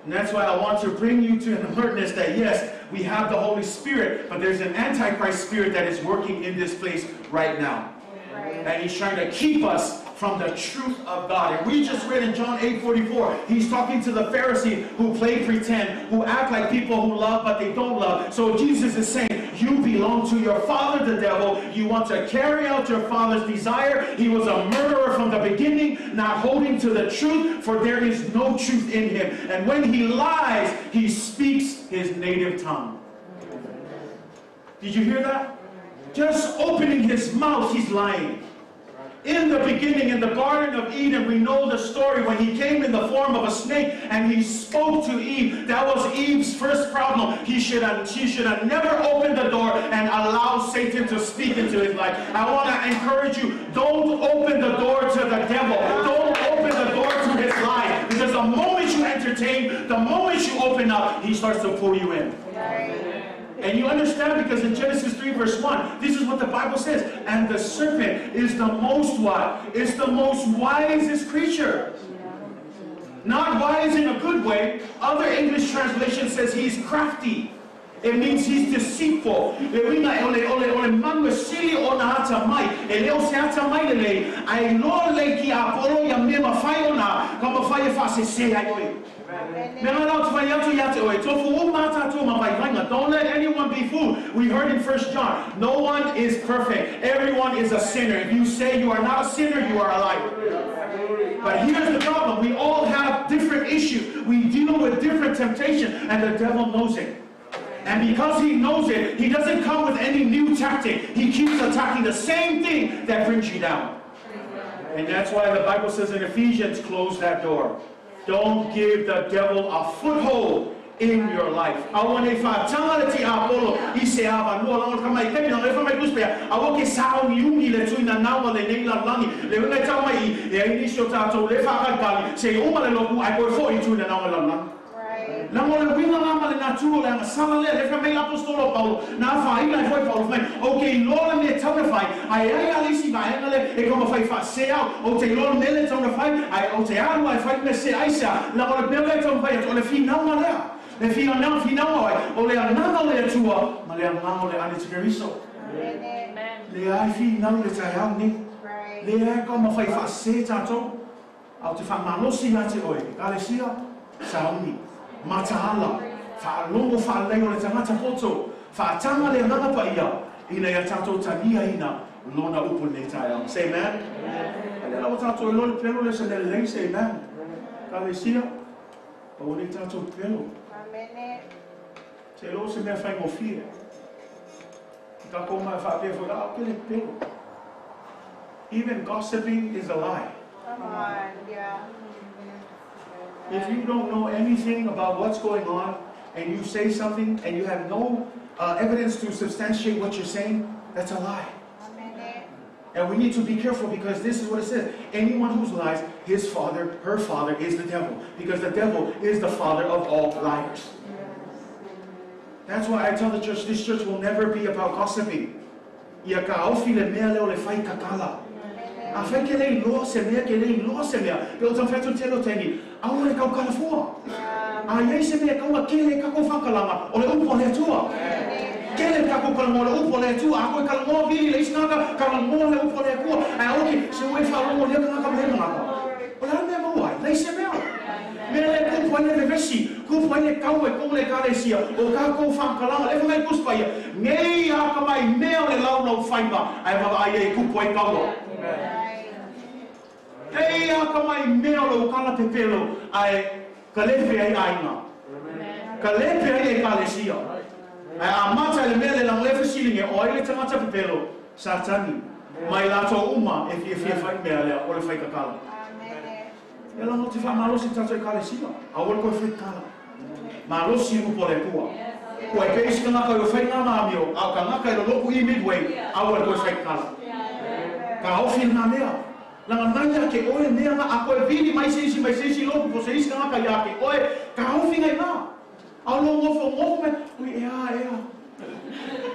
And that's why I want to bring you to an alertness that yes, we have the Holy Spirit, but there's an Antichrist spirit that is working in this place right now. And he's trying to keep us from the truth of God. And we just read in John 8:44, he's talking to the Pharisees who play pretend, who act like people who love but they don't love. So Jesus is saying, you belong to your father, the devil. You want to carry out your father's desire. He was a murderer from the beginning, not holding to the truth, for there is no truth in him. And when he lies, he speaks his native tongue. Did you hear that? Just opening his mouth, he's lying. In the beginning, in the Garden of Eden, we know the story when he came in the form of a snake and he spoke to Eve. That was Eve's first problem. She should have never opened the door and allowed Satan to speak into his life. I want to encourage you, don't open the door to the devil. Don't open the door to his life. Because the moment you entertain, the moment you open up, he starts to pull you in. And you understand, because in Genesis 3 verse 1, this is what the Bible says. And the serpent is the most what? It's the most wisest creature. Not wise in a good way. Other English translation says he's crafty. It means he's deceitful. Le winga ole ole ole manu sili o na ata mai. E leo se ata mai le lei. Ai loa le ki apolo ia me mawhai o na. Ka mawhai e whase se ai oi. Don't let anyone be fooled. We heard in 1 John, no one is perfect. Everyone is a sinner. If you say you are not a sinner, you are a liar. But here's the problem. We all have different issues. We deal with different temptation, and the devil knows it. And because he knows it, he doesn't come with any new tactic. He keeps attacking the same thing that brings you down. And that's why the Bible says in Ephesians, close that door. Don't give the devil a foothold in your life. Langa le winga lama le naturo le angasala le le mai apostolo Paulo na fa ila foi Paulo mai o ke lola me tauna fai ai ai alisi vai le e koma fai fa se au o te lola me le tauna fai ai o te alu ai fai me se ai sa langa le bele tauna fai o le finau le finau finau ai o le ananga le atua ma le ananga le ani te le ai finau le tai au ni le ai koma fai fa se tatou au te fa malosi ia te oe kalesia sauni mataala, whaalongo whaalei o le tangata poto, whaatanga le anganga pa ia, ina ia tātou tania ina, lona upu nei tai au. Say amen. Ale la o tātou e loli pelo le sa le lei, say amen. Ka le sia, o nei tātou pelo. Te lo se mea whai ngofie. Ka koma e whaapea fo, a pele pelo. Even gossiping is a lie. Come on, yeah. If you don't know anything about what's going on, and you say something, and you have no evidence to substantiate what you're saying, that's a lie. And we need to be careful, because this is what it says. Anyone who lies, his father, her father, is the devil. Because the devil is the father of all liars. That's why I tell the church, this church will never be about gossiping. Ia ka ofi le mea leo le fai kakala. A fai ke lei loa se mea, ke lei loa se mea. Pe o tau whetu telo teni. Aua le kaukalafua. A iai se mea e tatau ona kele ai tatou faamatalaga, o le upu a le Atua. Kele le tatou talanoa i le upu a le Atua. A toe talanoa vili i le isi tagata, talanoa le upu a le Atua. Ae aua ke, se ua e faalogo i lea tagata ma lea tagata. O le a le mea e maua ai? Leai se mea. Mea lea e tupu ai le vevesi, tupu ai le taua i totonu o le Ekalesia, o tatou faamatalaga. Lea foi nai Tusi Paia, nei atamai mea o le laulaufaiva ae vaavaai ai e tupu ai taua. Hei atamai mea o lou tala pepelo ae kalepe ai aiga. Kalepe ai ekalesia. Ae amata i le mea le lago lea fesiligia o ai le tagata pepelo? Satani. Mai latou uma e fiafia fai mea lea o le fai tatala. Ia lago te faamalosi tatou ekalesia. Aua le toe fai tatala. Malosi upu a le Atua. Ua e pei isi tagata i o fai nga ma amio, a o tagata i loloku i Midway, aua le toe fai tatala. Taofi lena mea. Laga mai ia te oe mea na a koe vili mai se isi mai se isi lotu po se isi tagata ia te oe, taofi ngai na. A o lou nofonofo mai, ui ea ea,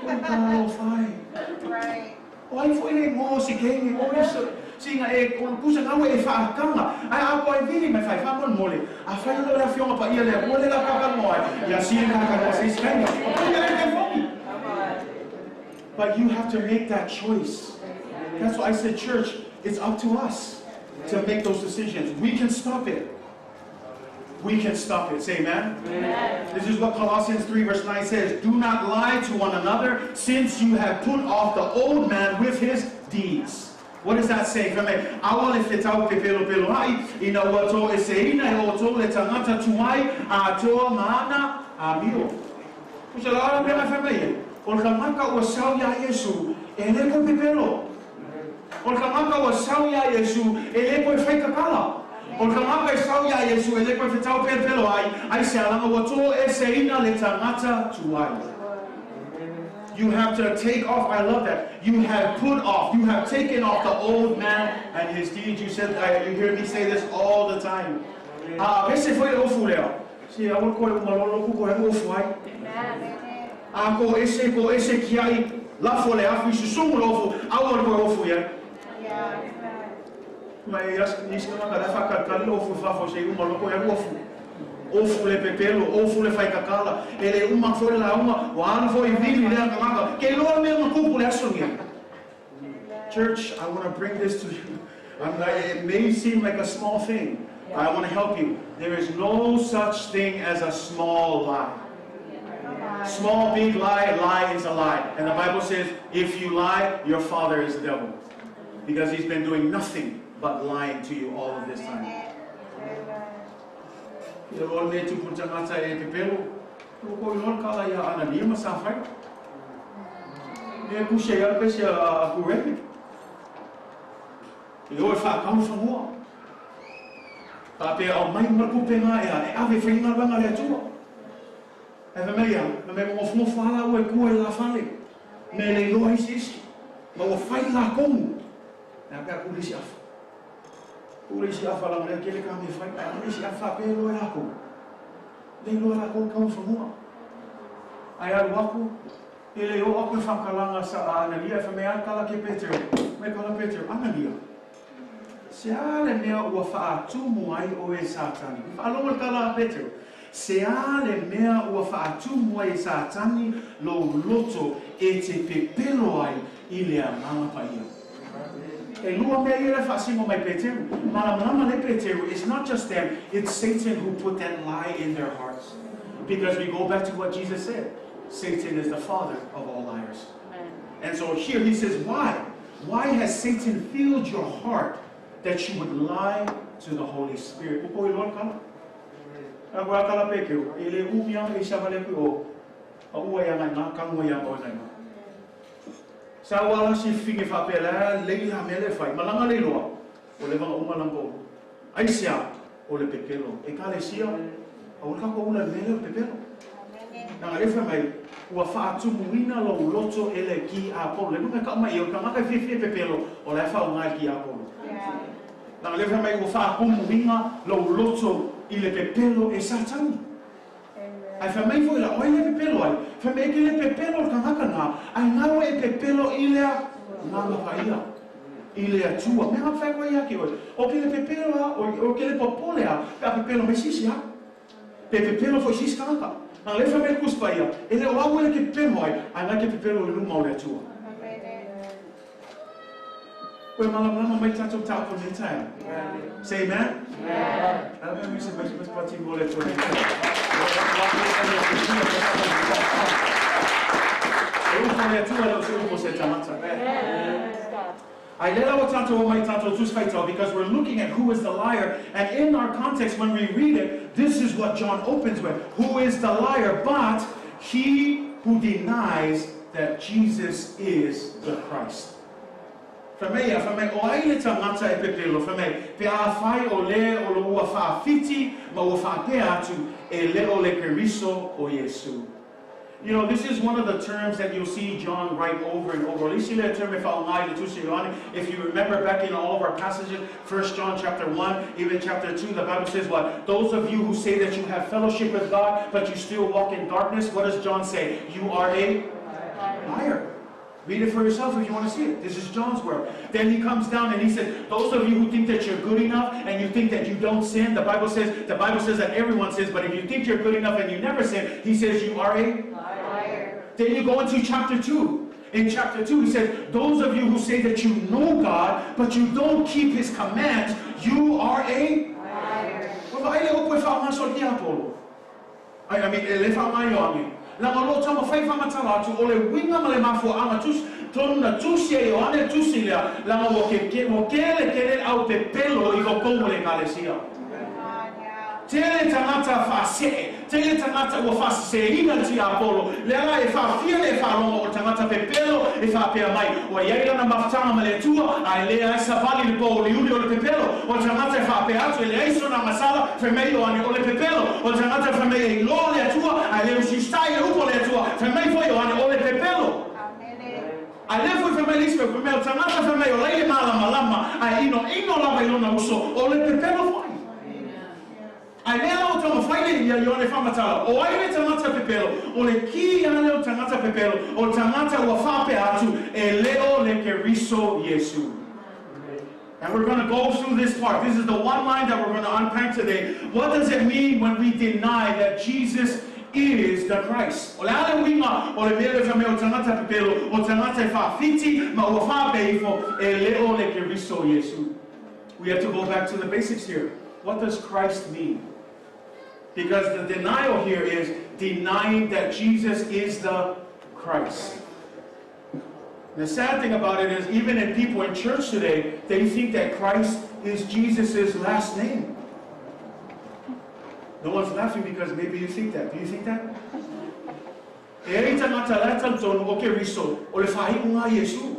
ui talofa e. O ai foi le igoa o si kenge, o ia sina e kulukusa na ua e faataga, ae a koe vili mai fai faamolemole, afai o le Afioga Paia le Atua le la kaakanoa ai, ia sina kaakanoa se isi kenge. O paia le telefoni. But you have to make that choice. That's why I said, church, it's up to us to make those decisions. We can stop it. We can stop it. Say amen. Amen. This is what Colossians 3 verse 9 says. Do not lie to one another, since you have put off the old man with his deeds. What does that say? Fai mai, Aua le fetau pepelopeloaʻi, ina ua toeseina e outou le tagata tuai atoa ma ana amio. Pusa la ala mea fai mai ai, o le tagata ua sau iā Iesu, e le koe pepelo. O le tagata ua sau iā Iesu, e le koe fai tatala. O le tagata e sau iā Iesu, e le koe fetau pelopeloaʻi, aisea laga ua toeseina le tagata tuai. You have to take off, I love that. You have put off, you have taken off the old man and his deeds. You said, you hear me say this all the time. A vese foi le ofu lea. Se aua koe uma loa loku koe alu ofu ai. A ko ese, ko ese kiaʻi, lafo le afi, susumu le ofu, aua le koe ofu iai. Ma e isi tagata la e faakalikali le ofu i fafo se i uma loa koe alu ofu. Ofu le pepelo, ofu le faikakala, e le uma foi le lauga, ua alu foi i vili lea tagata, ke iloa le mea na tupu le aso nei. Church, I want to bring this to you. It may seem like a small thing, but I want to help you. There is no such thing as a small lie. Small, big lie, lie is a lie. And the Bible says, if you lie, your father is the devil. Because he's been doing nothing but lying to you all of this time. Ia loa lenei tupu tagata e pepelo, ua koe loa le kala iā Anania ma Safaira. Mea pusi ai a pese a Kureme. I o e whaakau whangoa. Faapea au mai ma le pupe ngā ea e ave whai ngā ranga le Atua. Ae fai mai ia, na me mongofongofo lava ua e kua i la fale, me le iloa isi isi, ma ua fai la komu. Ae a pe a ku le isi afa. Ku le isi afa langa lea kele ka me fai, ae a le isi afa faapea e iloa e lakou. Le iloa e lakou le kaufanua. Ae alu aku, e le oo aku i whakalanga sa a Analia, e fai mai a kala ke Petero, mai kala Petero, Analia. Se a le mea ua faatumu ai oe e Satani? Faalogo le tala a Petero. Se a le mea ua faatumu ai e Satani lou loto e te pepelo ai i le Agaga Paia? E lua mea ia le faasino mai Peteru. Malamalama le Peteru, it's not just them, it's Satan who put that lie in their hearts. Because we go back to what Jesus said, Satan is the father of all liars. And so here he says, why? Why has Satan filled your heart that you would lie to the Holy Spirit? Ua koe loa le kala. A koe a kala pekeu, e le umi a e sa vale aku o, a ua ia ngai ngā kangua ia oe ngai ngā. Sa ua ala si finge whaapea la lei la mea le whai, malanga le loa, o le vanga uma lango. Ai sea, o le pepelo. E kalesia, a ua kako ula le mea le o le pepelo. Nanga le fai mai, ua faatumuina lou loto e le ki Apolo. Le luga kau mai, o tagata e fiafia pepelo, o la e faaaoga i le ki Apolo. Nanga le fai mai, ua faatumuina lou loto i le pepelo e Satani. Ae fai mai foi la, o ai le pepelo ai? Fai mai, e ke le pepelo le tagata na, ae galo e pepelo i le agaga paia. I le Atua. Mea ngā whai ia ke oe. O ke le pepelo a, o ke le popole a, pe a pepelo me sisi a. Pe pepelo fo sisi kangata. Nā le whamele kuspa ia, e le o au ele ke pepelo ai, ai ngai ke pepelo le luma o le Atua. Koe malamalama mai tātou tāpo nei tae. Say amen? Amen. Ala mea misa mai mas pati mo le Atua nei tae. E upo le Atua le o se upo se tangata. Ai le lawa tātou o mai tātou tusi faitau, because we're looking at who is the liar. And in our context, when we read it, this is what John opens with. Who is the liar? But he who denies that Jesus is the Christ. Fai mai ia, fai mai, o ai le tangata e pepelo, fai mai, pe afai o le o lo ua faafiti ma ua faapea atu, e le o le Keriso o Iesu. You know, this is one of the terms that you'll see John write over and over. O le isi lea term e faaaoga i le Tusi a Ioane. If you remember back in all of our passages, 1 John chapter 1, even chapter 2, the Bible says what? Those of you who say that you have fellowship with God, but you still walk in darkness, what does John say? You are a liar. Read it for yourself if you want to see it. This is John's word. Then he comes down and he says, those of you who think that you're good enough and you think that you don't sin, the Bible says that everyone sins, but if you think you're good enough and you never sin, he says you are a liar. Then you go into chapter 2. In chapter 2, he says, those of you who say that you know God, but you don't keep his commands, you are a liar. I mean, e le whaangai o ange. Langa lo tama whai whamatala atu o le winga ma le mafua anga tusi, tonu na tusi e Ioane tusi lea, langa wo ke ke, wo kele kele au pe pelo i ko kongo le kalesia. Tele tangata whase'e, tele tangata ua whase'eina ti Apollo, le ala e whawhia le whalongo o tangata pepelo e whapea mai, o iai lana mafutanga ma le Atua, a e lea ai savali le po o le uli o le pepelo, o tangata e whapea atu e le aiso na masala, whemei o ane o le pepelo, o tangata whemei e iloa le Atua, a e le usistai le upo le Atua, whemei foi o ane o le pepelo. A le foi whemei lispe, whemei o tangata whemei o leile malama lama, a e ino ino lava i lona uso, o le pepelo foi. Ai lea o tanga whaile ia Ioane whamatala, o ai le tangata pepelo, o le ki ale o tangata pepelo, o tangata ua whapea atu, e leo le Keriso Iesu. And we're going to go through this part. This is the one line that we're going to unpack today. What does it mean when we deny that Jesus is the Christ? O le ale uinga, o le mea le whamea o tangata pepelo, o tangata e whawhiti, ma ua whapea ifo, e leo le Keriso Iesu. We have to go back to the basics here. What does Christ mean? Because the denial here is denying that Jesus is the Christ. The sad thing about it is, even in people in church today, they think that Christ is Jesus' last name. No one's laughing because maybe you think that. Do you think that? E ei tangata lea talitonu o Keriso, o le whahi'u ngā Iesu.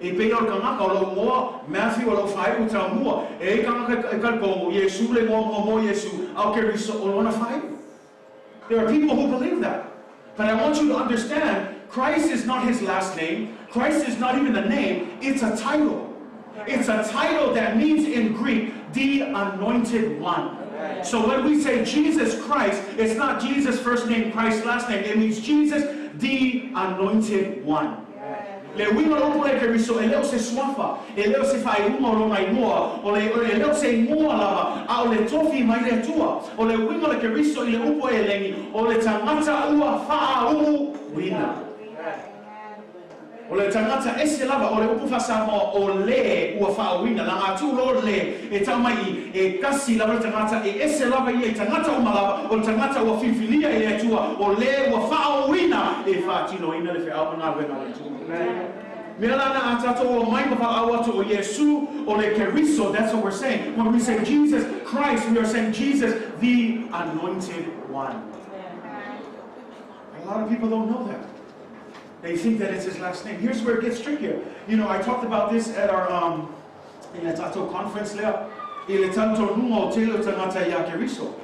E pei o le kangaka o lau moa, Matthew o lau whahi'u tau mua. E ei kangaka e kalpongo, Iesu le moa moa moa Iesu, au Keriso o lona whahi'u. There are people who believe that. But I want you to understand, Christ is not his last name. Christ is not even a name. It's a title. It's a title that means in Greek, the anointed one. So when we say Jesus Christ, it's not Jesus first name, Christ last name. It means Jesus, the anointed one. Le uinga o upo le Keriso, e leo se suafa, e leo se whaeunga o lona ingoa, o le, e leo se ingoa lava, a o le tofi mai le Atua. O le uinga o le Keriso i le upo e lengi, o le tangata ua whaau'u wina. O le tangata ese lava, o le upu whasamoa o le ua whaauina, la ngā tū le, e tau mai i, e kasi lava le tangata, e ese lava ia i tangata uma lava, o le tangata ua whiwhilia i le Atua, o le ua whaauina, e whaatino ina le wheau ngā wenga le Atua. Mea lana a tātou o mai ma whaau atu o Iesu, o le Keriso, that's what we're saying. When we say Jesus Christ, we are saying Jesus, the anointed one. A lot of people don't know that. They think that it's his last name. Here's where it gets trickier. You know, I talked about this at our in the Tato conference lea, i le tanto nunga o tele o tangata ia Keriso.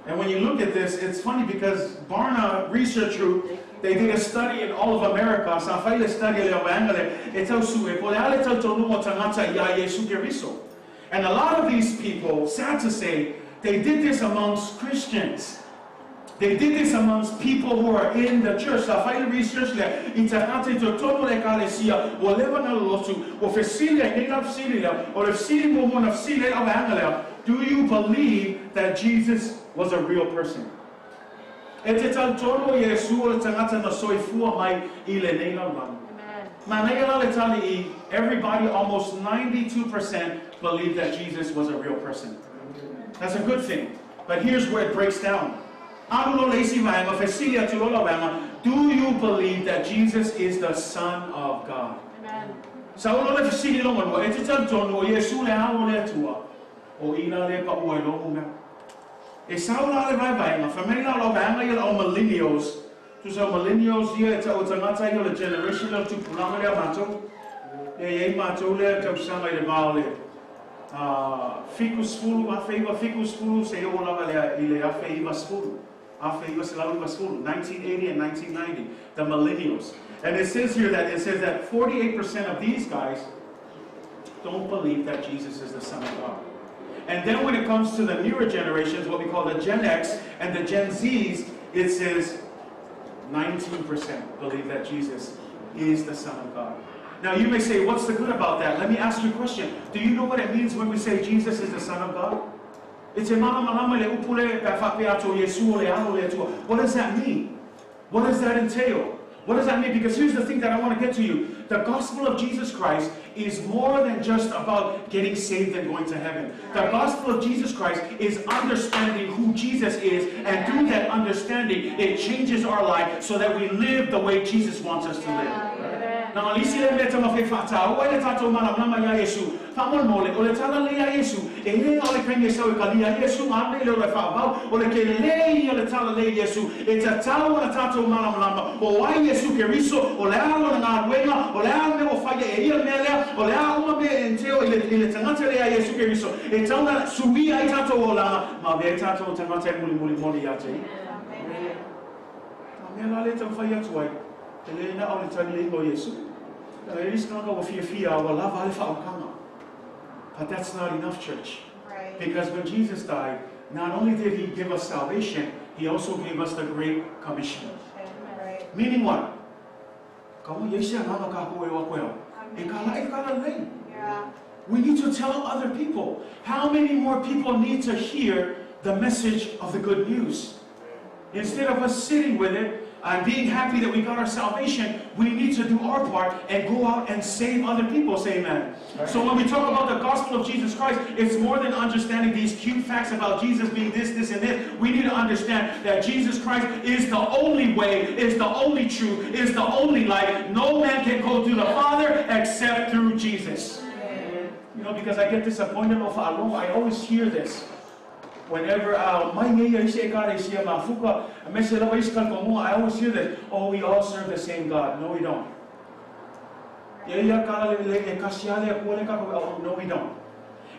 And when you look at this, it's funny because Barna Research Group, they did a study in all of America. Sa whai le study le waengale, e tau su e po le ale tanto nunga o tangata ia Iesu Keriso. And a lot of these people, sad to say, they did this amongst Christians. They did this amongst people who are in the church. Sa fai le research lea, i tagata i totonu o le ekalesia, ua leva ona lolotu, ua fesili ai nei la fesili lea, o le fesili muamua na fesili ai le auvaega lea, Do you believe that Jesus was a real person? E te talitonu o Iesu o le tagata na soifua mai i lenei lalolagi? Manaia la le tali i, Everybody, almost 92% believe that Jesus was a real person. That's a good thing. But here's where it breaks down. Alu loa le isi vaega, fesili atu loa la vaega, Do you believe that Jesus is the Son of God? Sau loa le fesili lona lua, E te talitonu o Iesu le Alo o le Atua? O i la lea e paʻu ai loa numera. E sau la le vaevaega, fai mai la o lau vaega ia o le au millennials, tusa o millennials ia e tau o tagata ia o le generation lea o le tupulaga lea a matou, lea e i ai matou lea tausaga i le va o le 70, 1970 seia oo lava i le 1990, 1990, 1980 and 1990, the millennials. And it says here that it says that 48% of these guys don't believe that Jesus is the Son of God. And then when it comes to the newer generations, what we call the Gen X and the Gen Zs, it says 19% believe that Jesus is the Son of God. Now you may say, what's the good about that? Let me ask you a question. Do you know what it means when we say Jesus is the Son of God? E te malamalama i le upu lea pe a faapea atu o Iesu o le Alo o le Atua. What does that mean? What does that entail? What does that mean? Because here's the thing that I want to get to you. The gospel of Jesus Christ is more than just about getting saved and going to heaven. The gospel of Jesus Christ is understanding who Jesus is, and through that understanding, it changes our life so that we live the way Jesus wants us to live. Na o le isi lea mea e taumafai e faataua ai le tatou malamalama iā Iesu, faamolemole, o le tala lelei a Iesu, e le o le taimi e sau e kalia ai Iesu ma alu nei le ola e faavau, o le kelelei ia o le tala lelei a Iesu, e tatau ona tatou malamalama, o ai Iesu Keriso, o le a lona galuega, o le a le mea ua faia e ia le mea lea, o le a uma mea e entail i le, i le tagata lea a Iesu Keriso, e tatau ona suia ai tatou olaga, ma avea ai tatou o tagata e mulimuli moni ia te Ia. A mea la lea e taumafai atu ai, e le na o le taliaiga o Iesu. E leai se tagata ua fiafia a ua lava a le faautaga. But that's not enough, church. Because when Jesus died, not only did he give us salvation, he also gave us the Great Commission. Meaning what? Ka ua iai se agaga kākou e o aku e au. E ka laʻi ka lalelei. We need to tell other people. How many more people need to hear the message of the good news? Instead of us sitting with it and being happy that we got our salvation, we need to do our part and go out and save other people. Say amen. So when we talk about the gospel of Jesus Christ, it's more than understanding these cute facts about Jesus being this, this, and this. We need to understand that Jesus Christ is the only way, is the only truth, is the only life. No man can go to the Father except through Jesus. You know, because I get disappointed of I always hear this. Whenever mai nei ia isi ekalesia mafuka, aemaise lava isi talitonuga, I always hear this, oh, we all serve the same God. No, we don't. Ia ia ka le e kasi a le Atua le kakou e oh, no, we don't.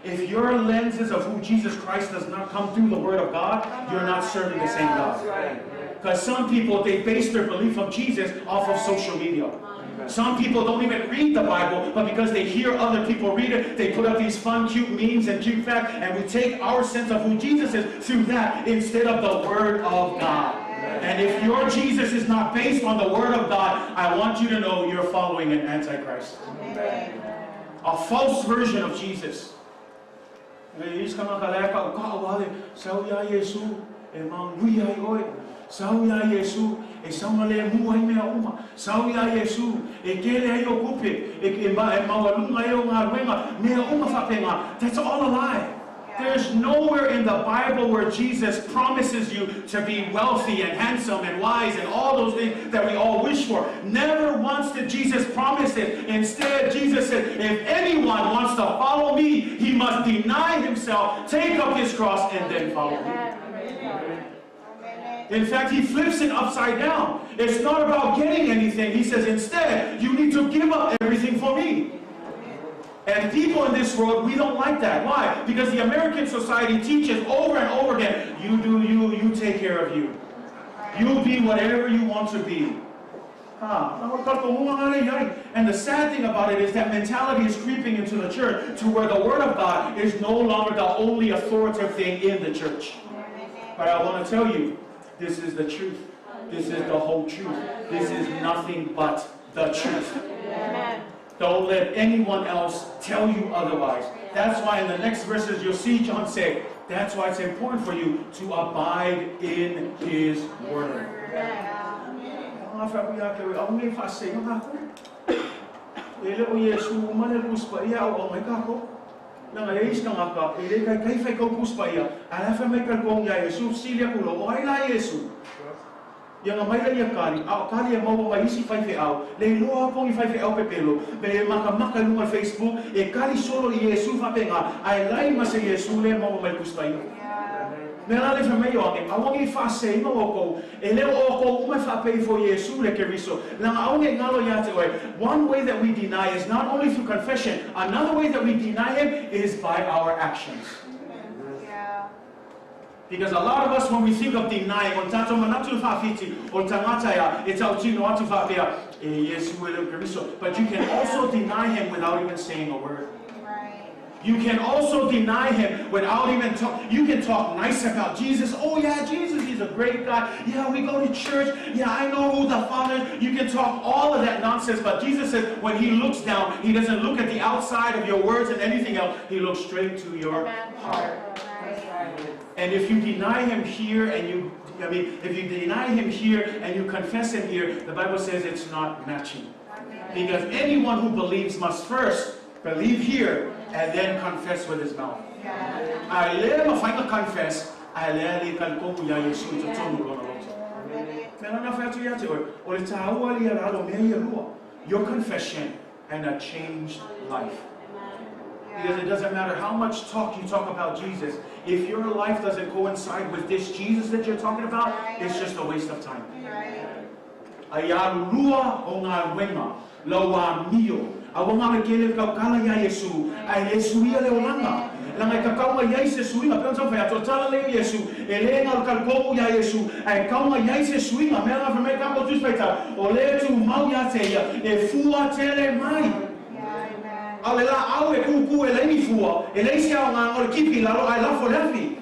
If your lenses of who Jesus Christ does not come through the Word of God, you're not serving the same God. Because some people, they base their belief of Jesus off of social media. Some people don't even read the Bible, but because they hear other people read it, they put up these fun, cute memes and cute facts, and we take our sense of who Jesus is through that instead of the Word of God. And if your Jesus is not based on the Word of God, I want you to know you're following an Antichrist. A false version of Jesus. E isi kanaka lea kau kaʻau ale, sau iā Iesū e manuia ai ʻoe. Sau iā Iesū e saogalēmū ai mea uma. Sau iā Iesū e kele ai o kupe, e, e, e maualuga ai o galuega, mea uma faapena. That's all a lie. There's nowhere in the Bible where Jesus promises you to be wealthy and handsome and wise and all those things that we all wish for. Never once did Jesus promise it. Instead, Jesus said, if anyone wants to follow me, he must deny himself, take up his cross, and then follow me. In fact, he flips it upside down. It's not about getting anything. He says, instead, you need to give up everything for me. And people in this world, we don't like that. Why? Because the American society teaches over and over again, you do you, you take care of you. You be whatever you want to be. And the sad thing about it is that mentality is creeping into the church to where the Word of God is no longer the only authoritative thing in the church. But I want to tell you This is the truth. This is the whole truth. This is nothing but the truth. Amen. Don't let anyone else tell you otherwise. That's why in the next verses you'll see John say, that's why it's important for you to abide in his word. E le o Iesu ma le kuspa ia au au mai kako. Nanga e iska ngaka, e le kai kai whai kau kuspa ia. A la whai mai kalkong ia Iesu, silia kulo, o ai la Iesu. Ia nga mai la ia kali, a o kali e maua mai isi whai wheau, le iloa pongi whai wheau pepelo, me maka maka lunga Facebook, e kali solo i Iesu whapenga, a e lai ma se Iesu le maua mai kuspa ia. Me la le whamei o ange, awangi whasei ma o kou, e leo o kou ume whapei fo Iesu le Keriso. Langa awangi ngalo ia te oe. One way that we deny is not only through confession, another way that we deny him is by our actions. Yeah. Because a lot of us, when we think of denying, o tato manatu whawhiti, o tangata ia, e tau tino atu whapea, e Iesu e leo Keriso. But you can also deny him without even saying a word. Right. You can also deny him without even talk. You can talk nice about Jesus. Oh yeah, Jesus, he's a great guy. Yeah, we go to church. Yeah, I know who the Father is. You can talk all of that nonsense, but Jesus says when he looks down, he doesn't look at the outside of your words and anything else. He looks straight to your heart. Right. And if you deny him here and you, if you deny him here and you confess him here, the Bible says it's not matching. Because anyone who believes must first believe here and then confess with his mouth. Yeah. I le ma confess, I le le kalkomu ya Yesu i totonu lona loto. Mea na whai atu ia te oe, o le tāua li a ralo mea ia lua. Your confession and a changed life. Because it doesn't matter how much talk you talk about Jesus, if your life doesn't coincide with this Jesus that you're talking about, it's just a waste of time. Right. Ai alu lua o ngā wenga, lau a mio, a wanga le kele kaukala ia Yesu, a Yesu ia le olanga. Langa i kakaunga ia i se suinga, peo tau whai ato tala leo Yesu, e le ngā kalkomu ia Yesu, a e kaunga ia i se suinga, mea ngā whamei kako tuspeita, o le tu mau ia te ia, e fua tele mai. Yeah, amen. A le la au e kuku e leini fua, e leisi au ngā ngore kipi lalo ai lafo lefi.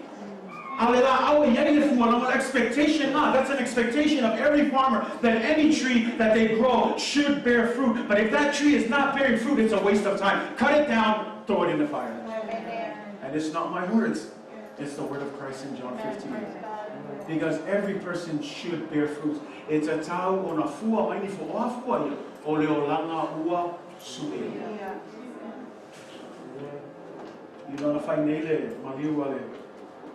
A le la au e iai le fua, langa expectation na, that's an expectation of every farmer that any tree that they grow should bear fruit. But if that tree is not bearing fruit, it's a waste of time. Cut it down, throw it in the fire. Amen. And it's not my words, it's the word of Christ in John 15. Because every person should bear fruit. It's a tau o na fua maini fo o a fua ia, o le olanga ua sue. Yeah. I lona whai nei le maliu a le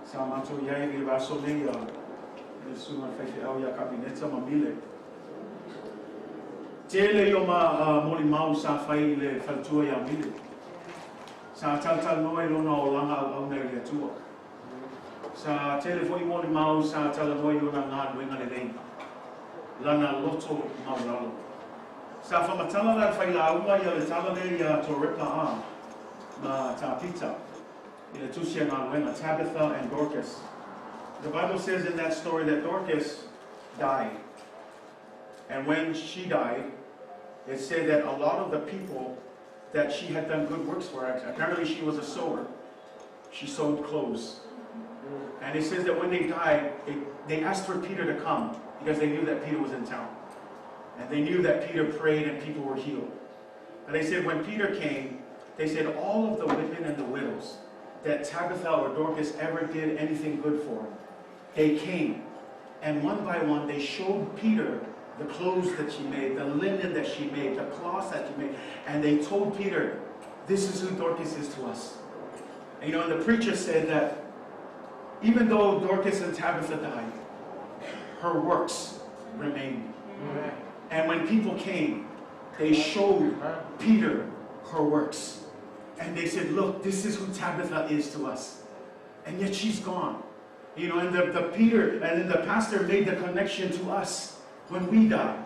sa matou iai le vaso nei a le sunga whai wheau ia kabineta ma mile. Tele i o ma moli mau sa whai i le whaltua ia mile. Sa tal noa i lona o langa au au nei le atua. Sa tele fo i moli mau sa tala noa i ona ngā nuenga le lei. Lana loto mau lalo. Sa whamatala la whai la unga ia le tala le ia tō repa a ma tā Pita. I le tusia ngā nuenga, Tabitha and Dorcas. The Bible says in that story that Dorcas died. And when she died, it said that a lot of the people that she had done good works for, apparently she was a sewer. She sewed clothes. And it says that when they died, they asked for Peter to come because they knew that Peter was in town. And they knew that Peter prayed and people were healed. And they said when Peter came, they said all of the women and the widows that Tabitha or Dorcas ever did anything good for, they came. And one by one, they showed Peter the clothes that she made, the linen that she made, the cloths that she made. And they told Peter, this is who Dorcas is to us. And, you know, and the preacher said that even though Dorcas and Tabitha died, her works remained. Amen. And when people came, they showed Peter her works. And they said, look, this is who Tabitha is to us. And yet she's gone. You know, and the Peter, and then the pastor made the connection to us. When we die,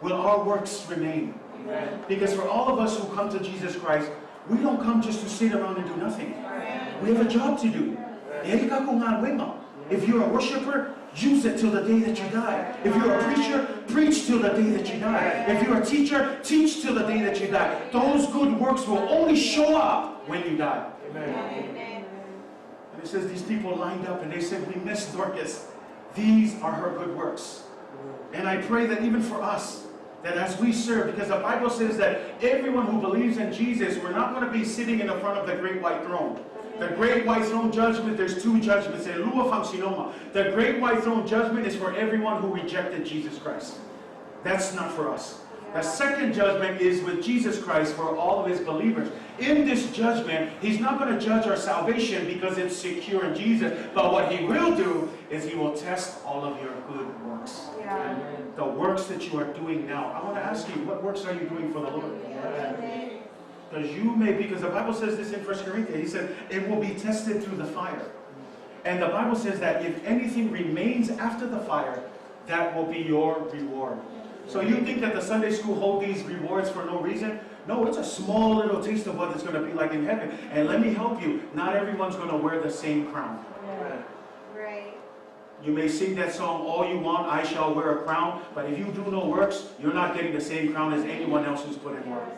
will our works remain? Amen. Because for all of us who come to Jesus Christ, we don't come just to sit around and do nothing. Amen. We have a job to do. If you're a worshiper, use it till the day that you die. If you're a preacher, preach till the day that you die. If you're a teacher, teach till the day that you die. Those good works will only show up when you die. Amen. Amen. And it says these people lined up and they said, we miss Dorcas. These are her good works. And I pray that even for us, that as we serve, because the Bible says that everyone who believes in Jesus, we're not going to be sitting in the front of the great white throne. The great white throne judgment, there's two judgments. The great white throne judgment is for everyone who rejected Jesus Christ. That's not for us. The second judgment is with Jesus Christ for all of his believers. In this judgment, he's not going to judge our salvation because it's secure in Jesus. But what he will do is he will test all of your good works. Yeah. The works that you are doing now. I want to ask you, what works are you doing for the Lord? Because you may, because the Bible says this in 1 Corinthians. He said, it will be tested through the fire. And the Bible says that if anything remains after the fire, that will be your reward. So you think that the Sunday school hold these rewards for no reason? No, it's a small little taste of what it's going to be like in heaven. And let me help you, not everyone's going to wear the same crown. Yeah. Right. You may sing that song all you want, I shall wear a crown, but if you do no works, you're not getting the same crown as anyone else who's put in work.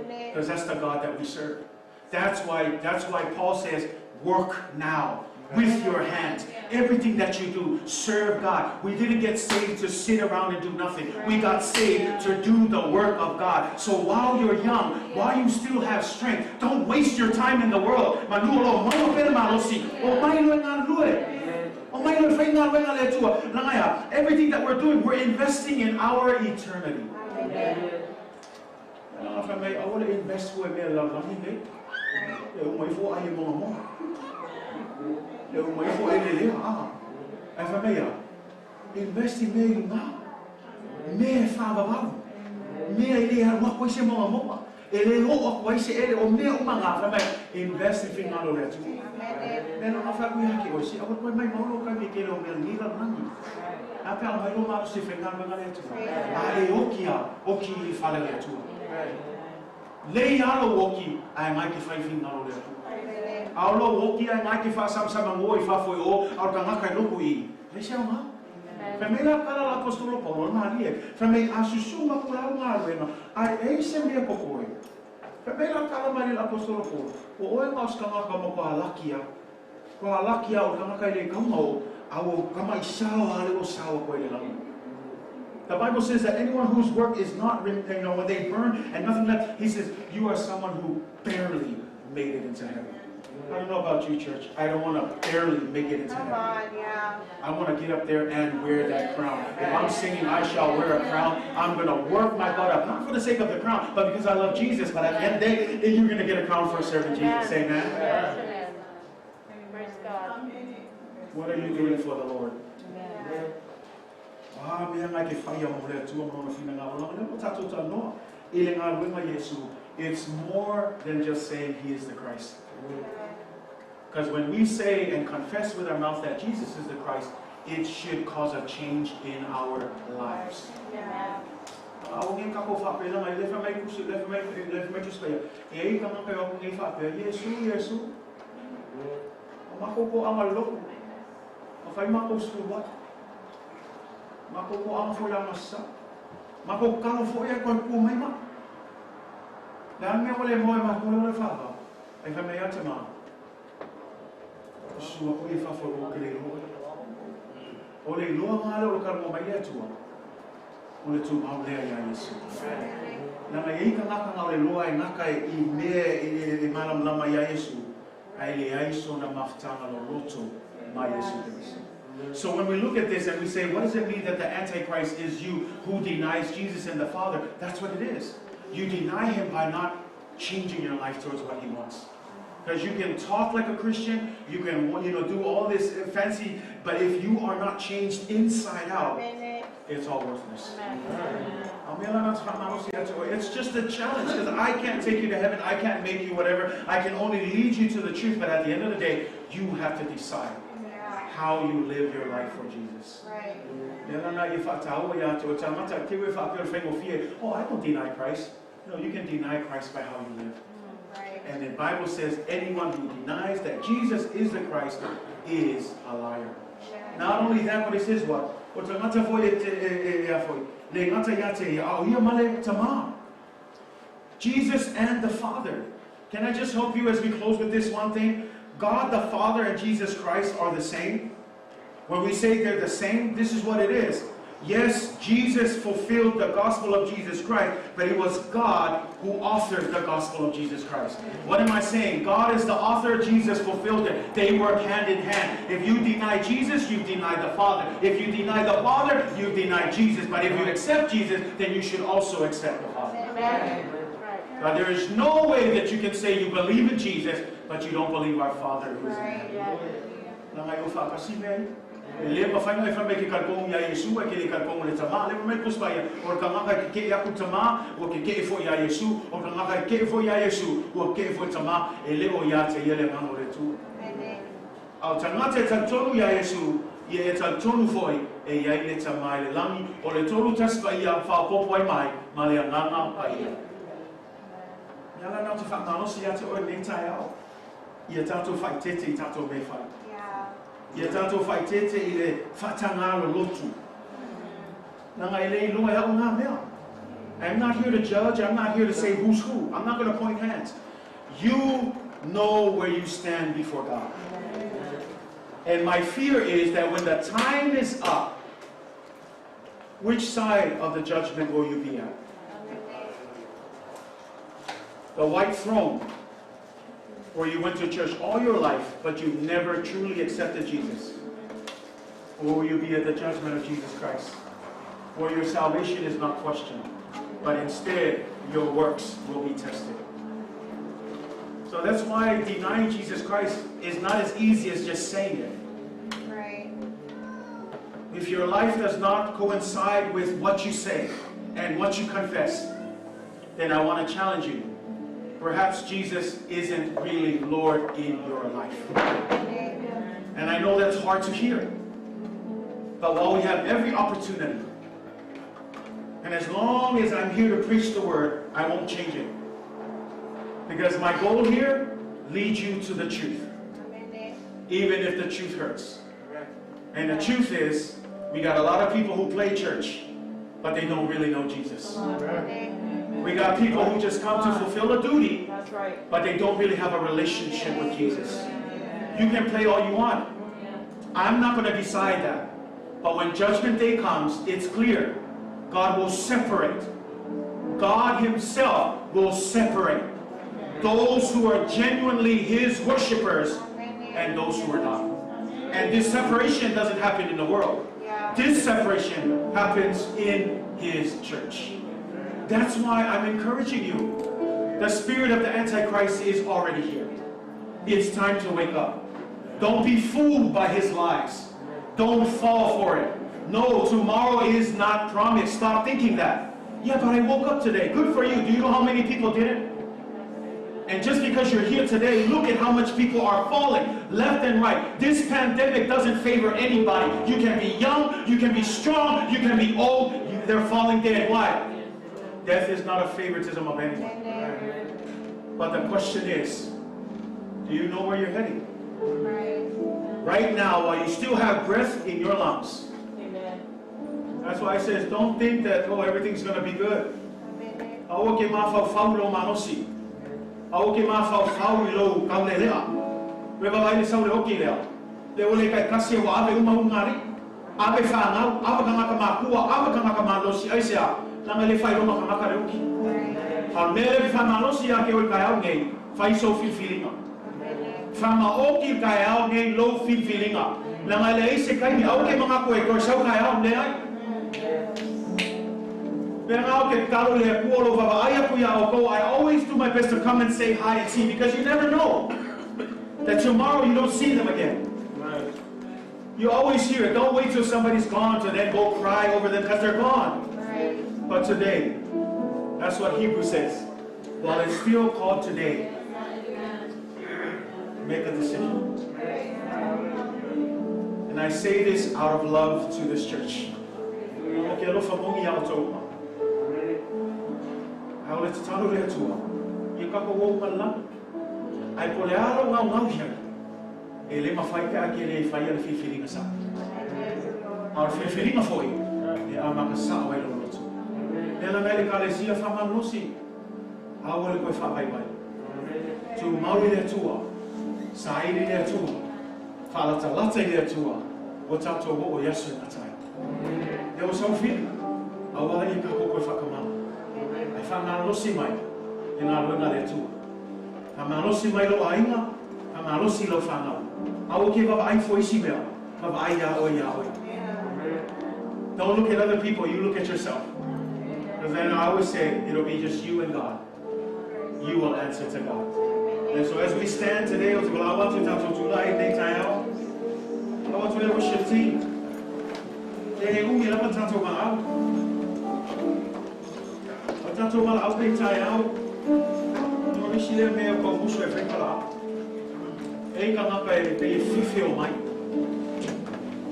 Because that's the God that we serve. That's why Paul says, work now. With your hands. Everything that you do, serve God. We didn't get saved to sit around and do nothing. We got saved to do the work of God. So while you're young, while you still have strength, don't waste your time in the world. Everything that we're doing, we're investing in our eternity. I want to invest for invest in me ngā. Me whāwawau. Me e le haruak wai se monga moa. E le o wai se ele o mea o manga. Invest in whingalo le atua. Me no ngā whakui haki o si. Awa koe mai maulo kai me kere o mea ngira rangi. A pea mai lo maro se whingalo le atua. A e oki a, oki i whale le atua. Lei alo oki a e ngai ki whai whingalo le atua. Aolo woki ai ngai ki whasamsama ngō i whawhoi o, aur ka ngaka i loko i. Le se au ngā? Whamei la kala la apostolo Paulo nā lie. Whamei a susu ma kula au ngā ruenga, ai e se mea pokoe. Whamei la kala mai la apostolo Paulo, o oe ngā oska ngaka mo kwa alakia. Kwa alakia o ka ngaka i le kaunga o, au kama i sao ale o sao koe le langi. The Bible says that anyone whose work is not, you know, when they burn and nothing left, he says, you are someone who barely made it into heaven. I don't know about you, church. I don't want to barely make it into heaven. Come on, yeah. I want to get up there and wear that crown. If I'm singing, I shall wear a crown, I'm going to work my butt up. Not for the sake of the crown, but because I love Jesus. But at the end of the day, you're going to get a crown for serving Jesus. Amen. Yes, amen. Praise God. What are you doing for the Lord? Amen. It's more than just saying he is the Christ. Because when we say and confess with our mouth that Jesus is the Christ, it should cause a change in our lives. Sua koe whawhai o ke le roa. O le loa ngā leo ka roa mai le atua. O le tū mau lea ia Yesu. Nanga ei ka ngaka ngā le loa e ngaka i mea e malam lama ia Yesu. Ai le aiso na mafutanga lo loto mai Yesu Kristo. So when we look at this and we say, what does it mean that the Antichrist is you who denies Jesus and the Father? That's what it is. You deny him by not changing your life towards what he wants. Because you can talk like a Christian, you can, you know, do all this fancy, but if you are not changed inside out, it's all worthless. It's just a challenge, because I can't take you to heaven, I can't make you whatever, I can only lead you to the truth, but at the end of the day, you have to decide how you live your life for Jesus. Right. Oh, I don't deny Christ. No, you can deny Christ by how you live. Right. And the Bible says anyone who denies that Jesus is the Christ is a liar. Yeah. Not only that, but it says what? Jesus and the Father. Can I just help you as we close with this one thing? God the Father and Jesus Christ are the same. When we say they're the same, this is what it is. Yes, Jesus fulfilled the gospel of Jesus Christ, but it was God who authored the gospel of Jesus Christ. What am I saying? God is the author, Jesus fulfilled it. They work hand in hand. If you deny Jesus, you deny the Father. If you deny the Father, you deny Jesus. But if you accept Jesus, then you should also accept the Father. Amen. Now, there is no way that you can say you believe in Jesus, but you don't believe our Father who is in heaven. E le mawhainga e whamei ke kalpongu ia Yesu, e ke le kalpongu le tama. Le mai kuspaia, o ka ngaka ke ke aku tama, o ke ke fo ia Yesu, o ka ngaka ke fo ia Yesu, o ke fo tama, e le o ia te ia le ngano le tu. Au tangata e tantonu ia Yesu, ia e tantonu foi, e ia i le tama i le langi, o le tolu taspa ia whaopopo ai mai, ma le anganga pa ia. Ia la nau te whakamalosi ia te oe nei tai ao. Ia tātou whaitete i tātou me whai. Ia tātou whaitete i le whatangaro lotu. Nanga e lei lunga e au ngā mea. I'm not here to judge. I'm not here to say who's who. I'm not going to point hands. You know where you stand before God. And my fear is that when the time is up, which side of the judgment will you be at? The white throne, where you went to church all your life, but you never truly accepted Jesus? Or will you be at the judgment of Jesus Christ, where your salvation is not questioned, but instead your works will be tested? So that's why denying Jesus Christ is not as easy as just saying it. Right. If your life does not coincide with what you say and what you confess, then I want to challenge you. Perhaps Jesus isn't really Lord in your life. And I know that's hard to hear. But while we have every opportunity, and as long as I'm here to preach the word, I won't change it. Because my goal here, lead you to the truth. Even if the truth hurts. And the truth is, we got a lot of people who play church, but they don't really know Jesus. We got people who just come to fulfill a duty, That's right. but they don't really have a relationship with Jesus. You can play all you want. I'm not going to decide that. But when judgment day comes, it's clear. God will separate. God himself will separate those who are genuinely his worshipers and those who are not. And this separation doesn't happen in the world. This separation happens in his church. That's why I'm encouraging you. The spirit of the Antichrist is already here. It's time to wake up. Don't be fooled by his lies. Don't fall for it. No, tomorrow is not promised. Stop thinking that. Yeah, but I woke up today. Good for you. Do you know how many people didn't? And just because you're here today, look at how much people are falling left and right. This pandemic doesn't favor anybody. You can be young, you can be strong, you can be old. They're falling dead. Why? Death is not a favoritism of anyone. But the question is, do you know where you're heading? Right now, while you still have breath in your lungs. Amen. That's why I says, don't think that, oh, everything's going to be good. Aua ke mawhauwhau lo manosi. Aua ke mawhauwhau i lo kaulelea. We wawai le saule oki lea. Le ole kai kasi wa ave uma ungari. Ave whangau, ave kangaka makua, ave kangaka malosi. Ai sea, langa le whai roma kangaka re oki. A mele wha malosi a ke oi kai au nei, whai so filfilinga. Whama oki kai au nei lo filfilinga. Langa le eise kai ni au ke mga koe koe sau kai au le ai. I always do my best to come and say hi and see, because you never know that tomorrow you don't see them again. Right. You always hear it. Don't wait till somebody's gone to then go cry over them because they're gone. Right. But today, that's what Hebrew says. While it's still called today, make a decision. And I say this out of love to this church. Au le tatalo le atua, ia kako wau malanga. Ai po le alo ngau ngau hiai, e le mawhai ka ake le whai a le whiwhiringa sa. Au le whiwhiringa foi, e a maka sa wai lo lotu. Le la ngai le kalesia whamanosi, au le koe whawai wai. Tu mauri le atua, sairi le atua, whalatalata i le atua, O tātou o o iaso e ngā. E o sau whiri, a wala i ka koko e whakamana. Ai whamalosi mai e ngā ruenga le atua. Whamalosi mai lo ainga, whamalosi lo whanau. Aua ke wawa ai fo isi mea, wawa ai ia oe ia oe. Don't look at other people, you look at yourself. Because then I always say, it'll be just you and God. You will answer to God. And so as we stand today, o te wala atu tātou tūlai nei tai ao, au atu le worship team. Te he umi lama tātou ma au. O tātou mala au pei tai ao. No isi lea mea kau musu e whaikala au. E ka ngaka e te e whiwhi o mai.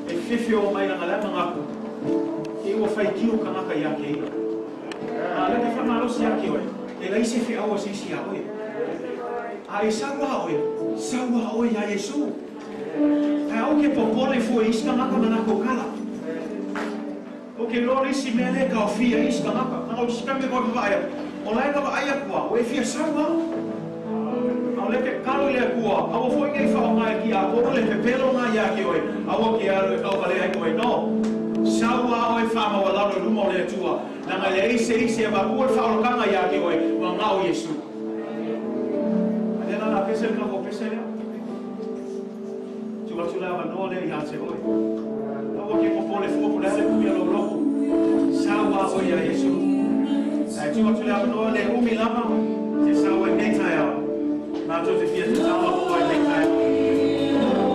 E whiwhi o mai langa lea mangaku. E ua whai kiu ka ngaka ia ke ia. A le te whamalosi a ke oe. E lai se whia o se isi a oe. A e saua oe. Saua oe ia Yesu. Ai au ke popole fua isi ka ngaka manako kala. O ke lore isi mea le ka o fia isi ka ngaka. Nanga o isi kame koe papaia. O lai ka vaai akua. O e fia saua. Au le ke kalo le akua. Au foi ngei whao ngai ki a koro le pepelo ngai ia ke oe. Au ke alo e kau vale ai koe. No. Saua oe whama wa lalo luma o le atua. Nanga le eise eise e wapua le whaolokanga ia ke oe. Wa ngao Yesu. Adena la pese le kako pese lea. Tu atu lea wanoa lea ia te oe. Aua ke popole fua po le ale kumia lo loko. Saua oe ia Yesu. Ai tu atu lea wanoa le umi lama. Te saua e nei tai ao. Mātou te fia te taua po e nei tai ao. No.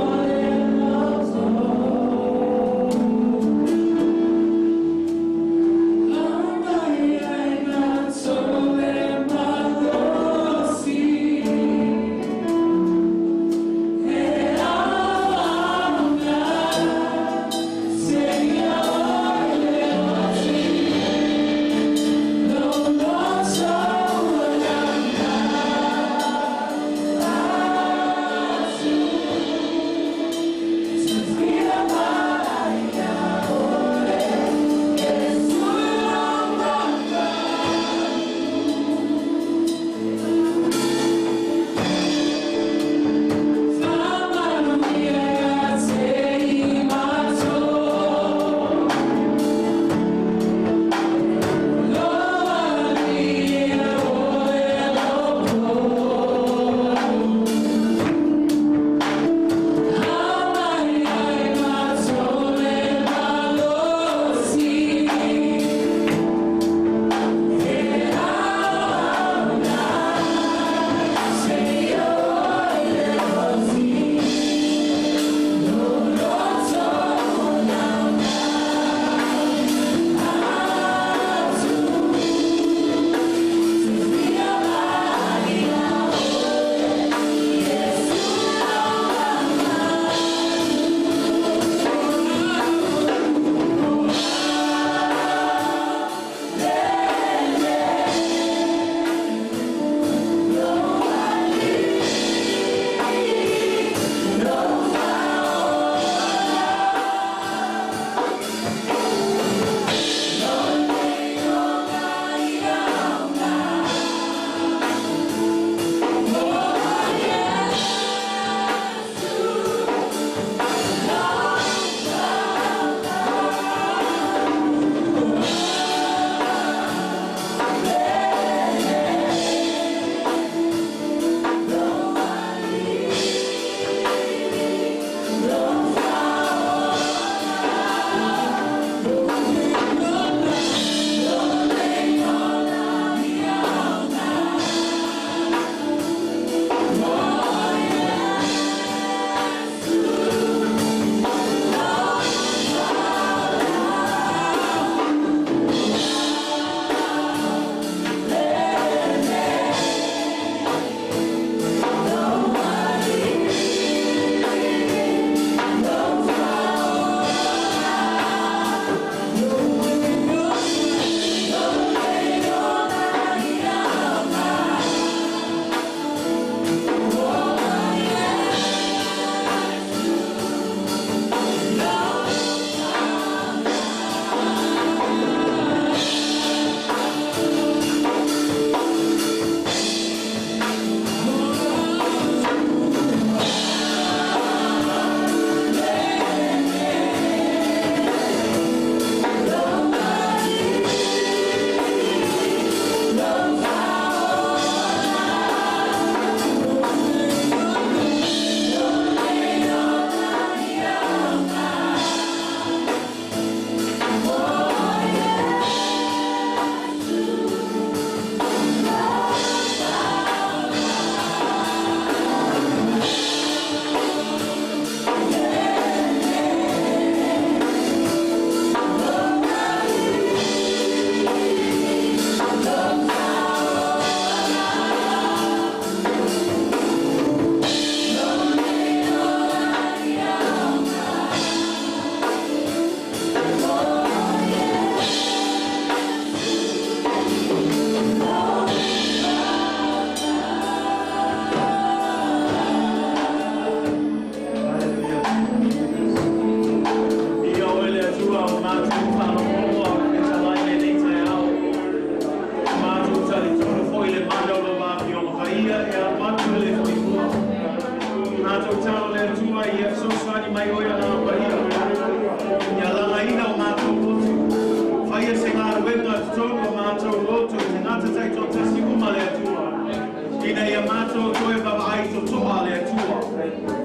Ina ia mātou toe vavaai totoa le Atua.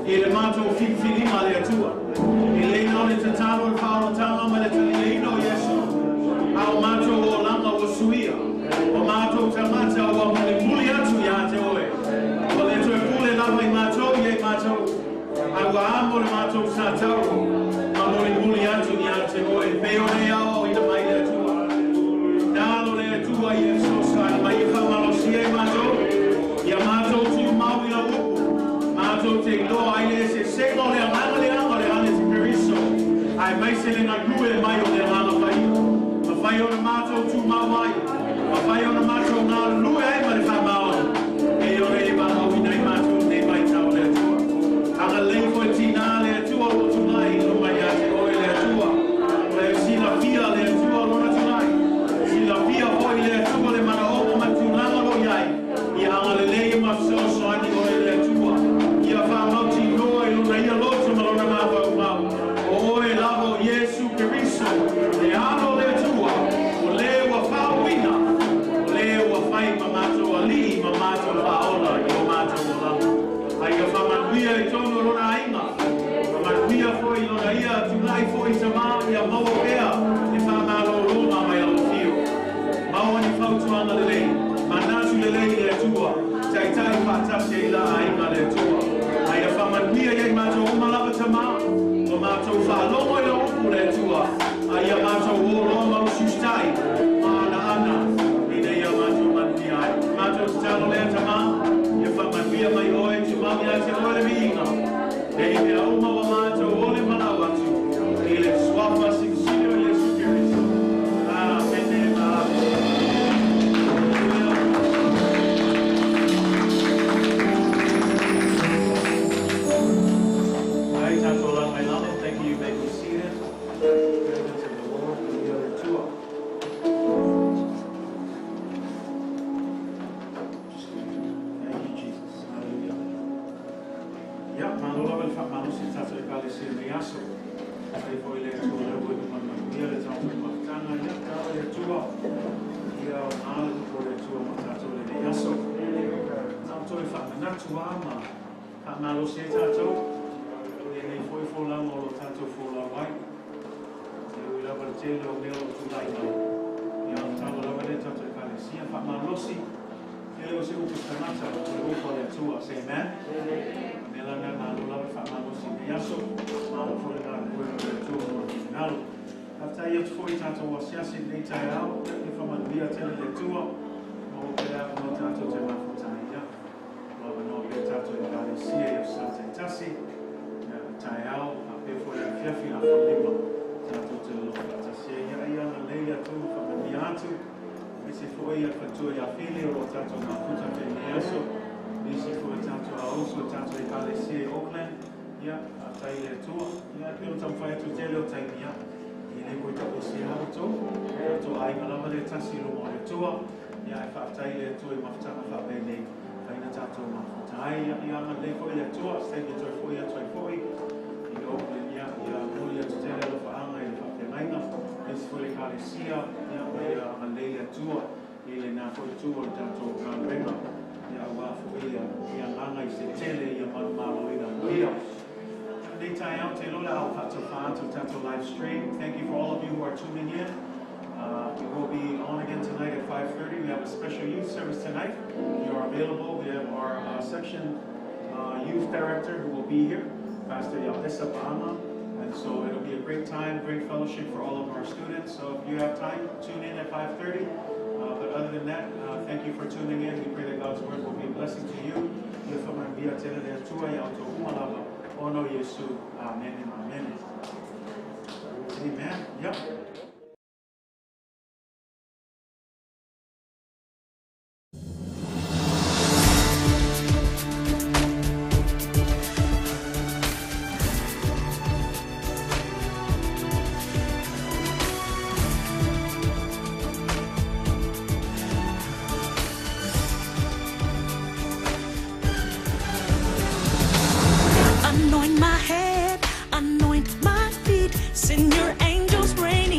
I le mātou whiwhiringa le Atua. I leina o le tatalo le whaolatanga ma le taliaina o Iesu. A o mātou o langa o suia. O mātou tangata o a muli muli atu ia te oe. O le toe pule lava i mātou ia i mātou. A ua amo le mātou sa tau. Ma muli muli atu ia te oe. Peo ne ao ina mai le Atua. Nalo le Atua Iesu sa mai i whamalosia i mātou. Ia mātou tū mau i la upu. Mātou te iloa ai le se senga o le anganga le anga le ane te Keriso. Ai mai se le ngalue mai o le anganga whaia. Ma whai ona mātou tū mau ai. Ma whai ona mātou ngā lue ai ma le whamaoni. E ore e wahau i nei mātou nei mai tau le Atua. Anga lei foe tina le Atua o tūnai i mai a te oe le Atua. Le sila fia le Atua lona tūnai. Sila fia hoi le Atua le mana o ma tūnanga lo iai. Ia anga le lei ma fesoasoani oe le Atua. Ia whamauti noa i lona ia loto ma lona mawau mau. O oe lava o Iesu Keriso, le alo le Atua, o le ua whaowina, o le ua whai ma mātou alii ma mātou whaola i o mātou o lama. Ai ia whamanuia i tono lona ainga, whamanuia foi lona ia, tunai foi ta mā ia maua pea, e whamalōlōga mai alo whio. Maua ni fautuanga le lei, manatu le lei le Atua, taitai whaatasi i la ainga le Atua. Ai ia whamanuia ia i mātou uma lava ta mā, o mātou whaalongo i la upu le Atua, ai ia mātou o loa mau sustai, maana ana, ina ia mātou manuia ai. Mātou tatalo lea ta mā, ia whamanuia mai oe, tumau ia te oe le miinga. E i mea uma wa mātou ole malau atu, i le suafa silisili o Iesu Keriso. Amene, amen. Ai tātou la mai lalo, thank you, you may be seated. Presence of the Lord, be the Atua. Thank you, Jesus. Hallelujah. Ia, malo lava le whaamalosi tātou e kalesia nei aso. Ai foi le Atua le ua i manuia le tātou mafutanga. Ia, tāua le Atua. Ia, o ngā le tupo le Atua ma tātou le nei aso. Tātou e whaamanatu a ma whaamalosi e tātou. O le nei foi fōlanga o lo tātou fōlau ai. Te ui lava le tele o mea o tūlai mai. Ia, o tāua lava le tātou e kalesia whaamalosi. Te leo se upu tangata o le upu o le Atua. Say amen. Me la ngā malo lava whaamalosi nei aso. Malo fole ngā kue o le Atua mo le ngalo. Haftai atu foi tātou asiasi nei tai ao. E whamanuia tele le Atua. Mo pea mo tātou te mafutai ia. Lava no pea tātou e kalesia i o sa te tasi. Ia tai ao. A pea foi a fiafi a whalima. Tātou te lofa tasia ia ia na lei atu whamanuia atu. Me se foi a whatua ia while o lo tātou mafuta te nei aso. Nisi foi tātou a oso tātou e kalesia i Auckland. Ia, a tai le Atua. Ia, peo tamwhai atu te leo taimi ia. I nei koe tau si hao tō. Tō ainga lava le tasi rongo le Atua. Ia, e whaatai le Atua i mafutanga whaapei nei. Whaina tātou mafuta ai. Ia, ia anga lei foi le Atua. Stay le toi foi a toi foi. I Auckland, ia, ia, muli atu te leo whaanga i le whaapengaiga. Nisi foi le kalesia. Ia, ia anga lei le Atua. I le nā foi tua o le tātou kāwenga. Ia ua foi ia, ia nganga i se tele ia malu malo ina ia. Nei tai au te lola au whaatawha tātou live stream. Thank you for all of you who are tuning in. We will be on again tonight at 5:30. We have a special youth service tonight. You are available. We have our section youth director who will be here, Pastor Yalesa Bahama. And so it'll be a great time, great fellowship for all of our students. So if you have time, tune in at 5:30. But other than that, thank you for tuning in. We pray that God's word will be a blessing to you. Ono Yesu. Amen. Amen. Amen. Yep. Anoint my head, anoint my feet, send your angels raining.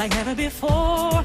Like never before.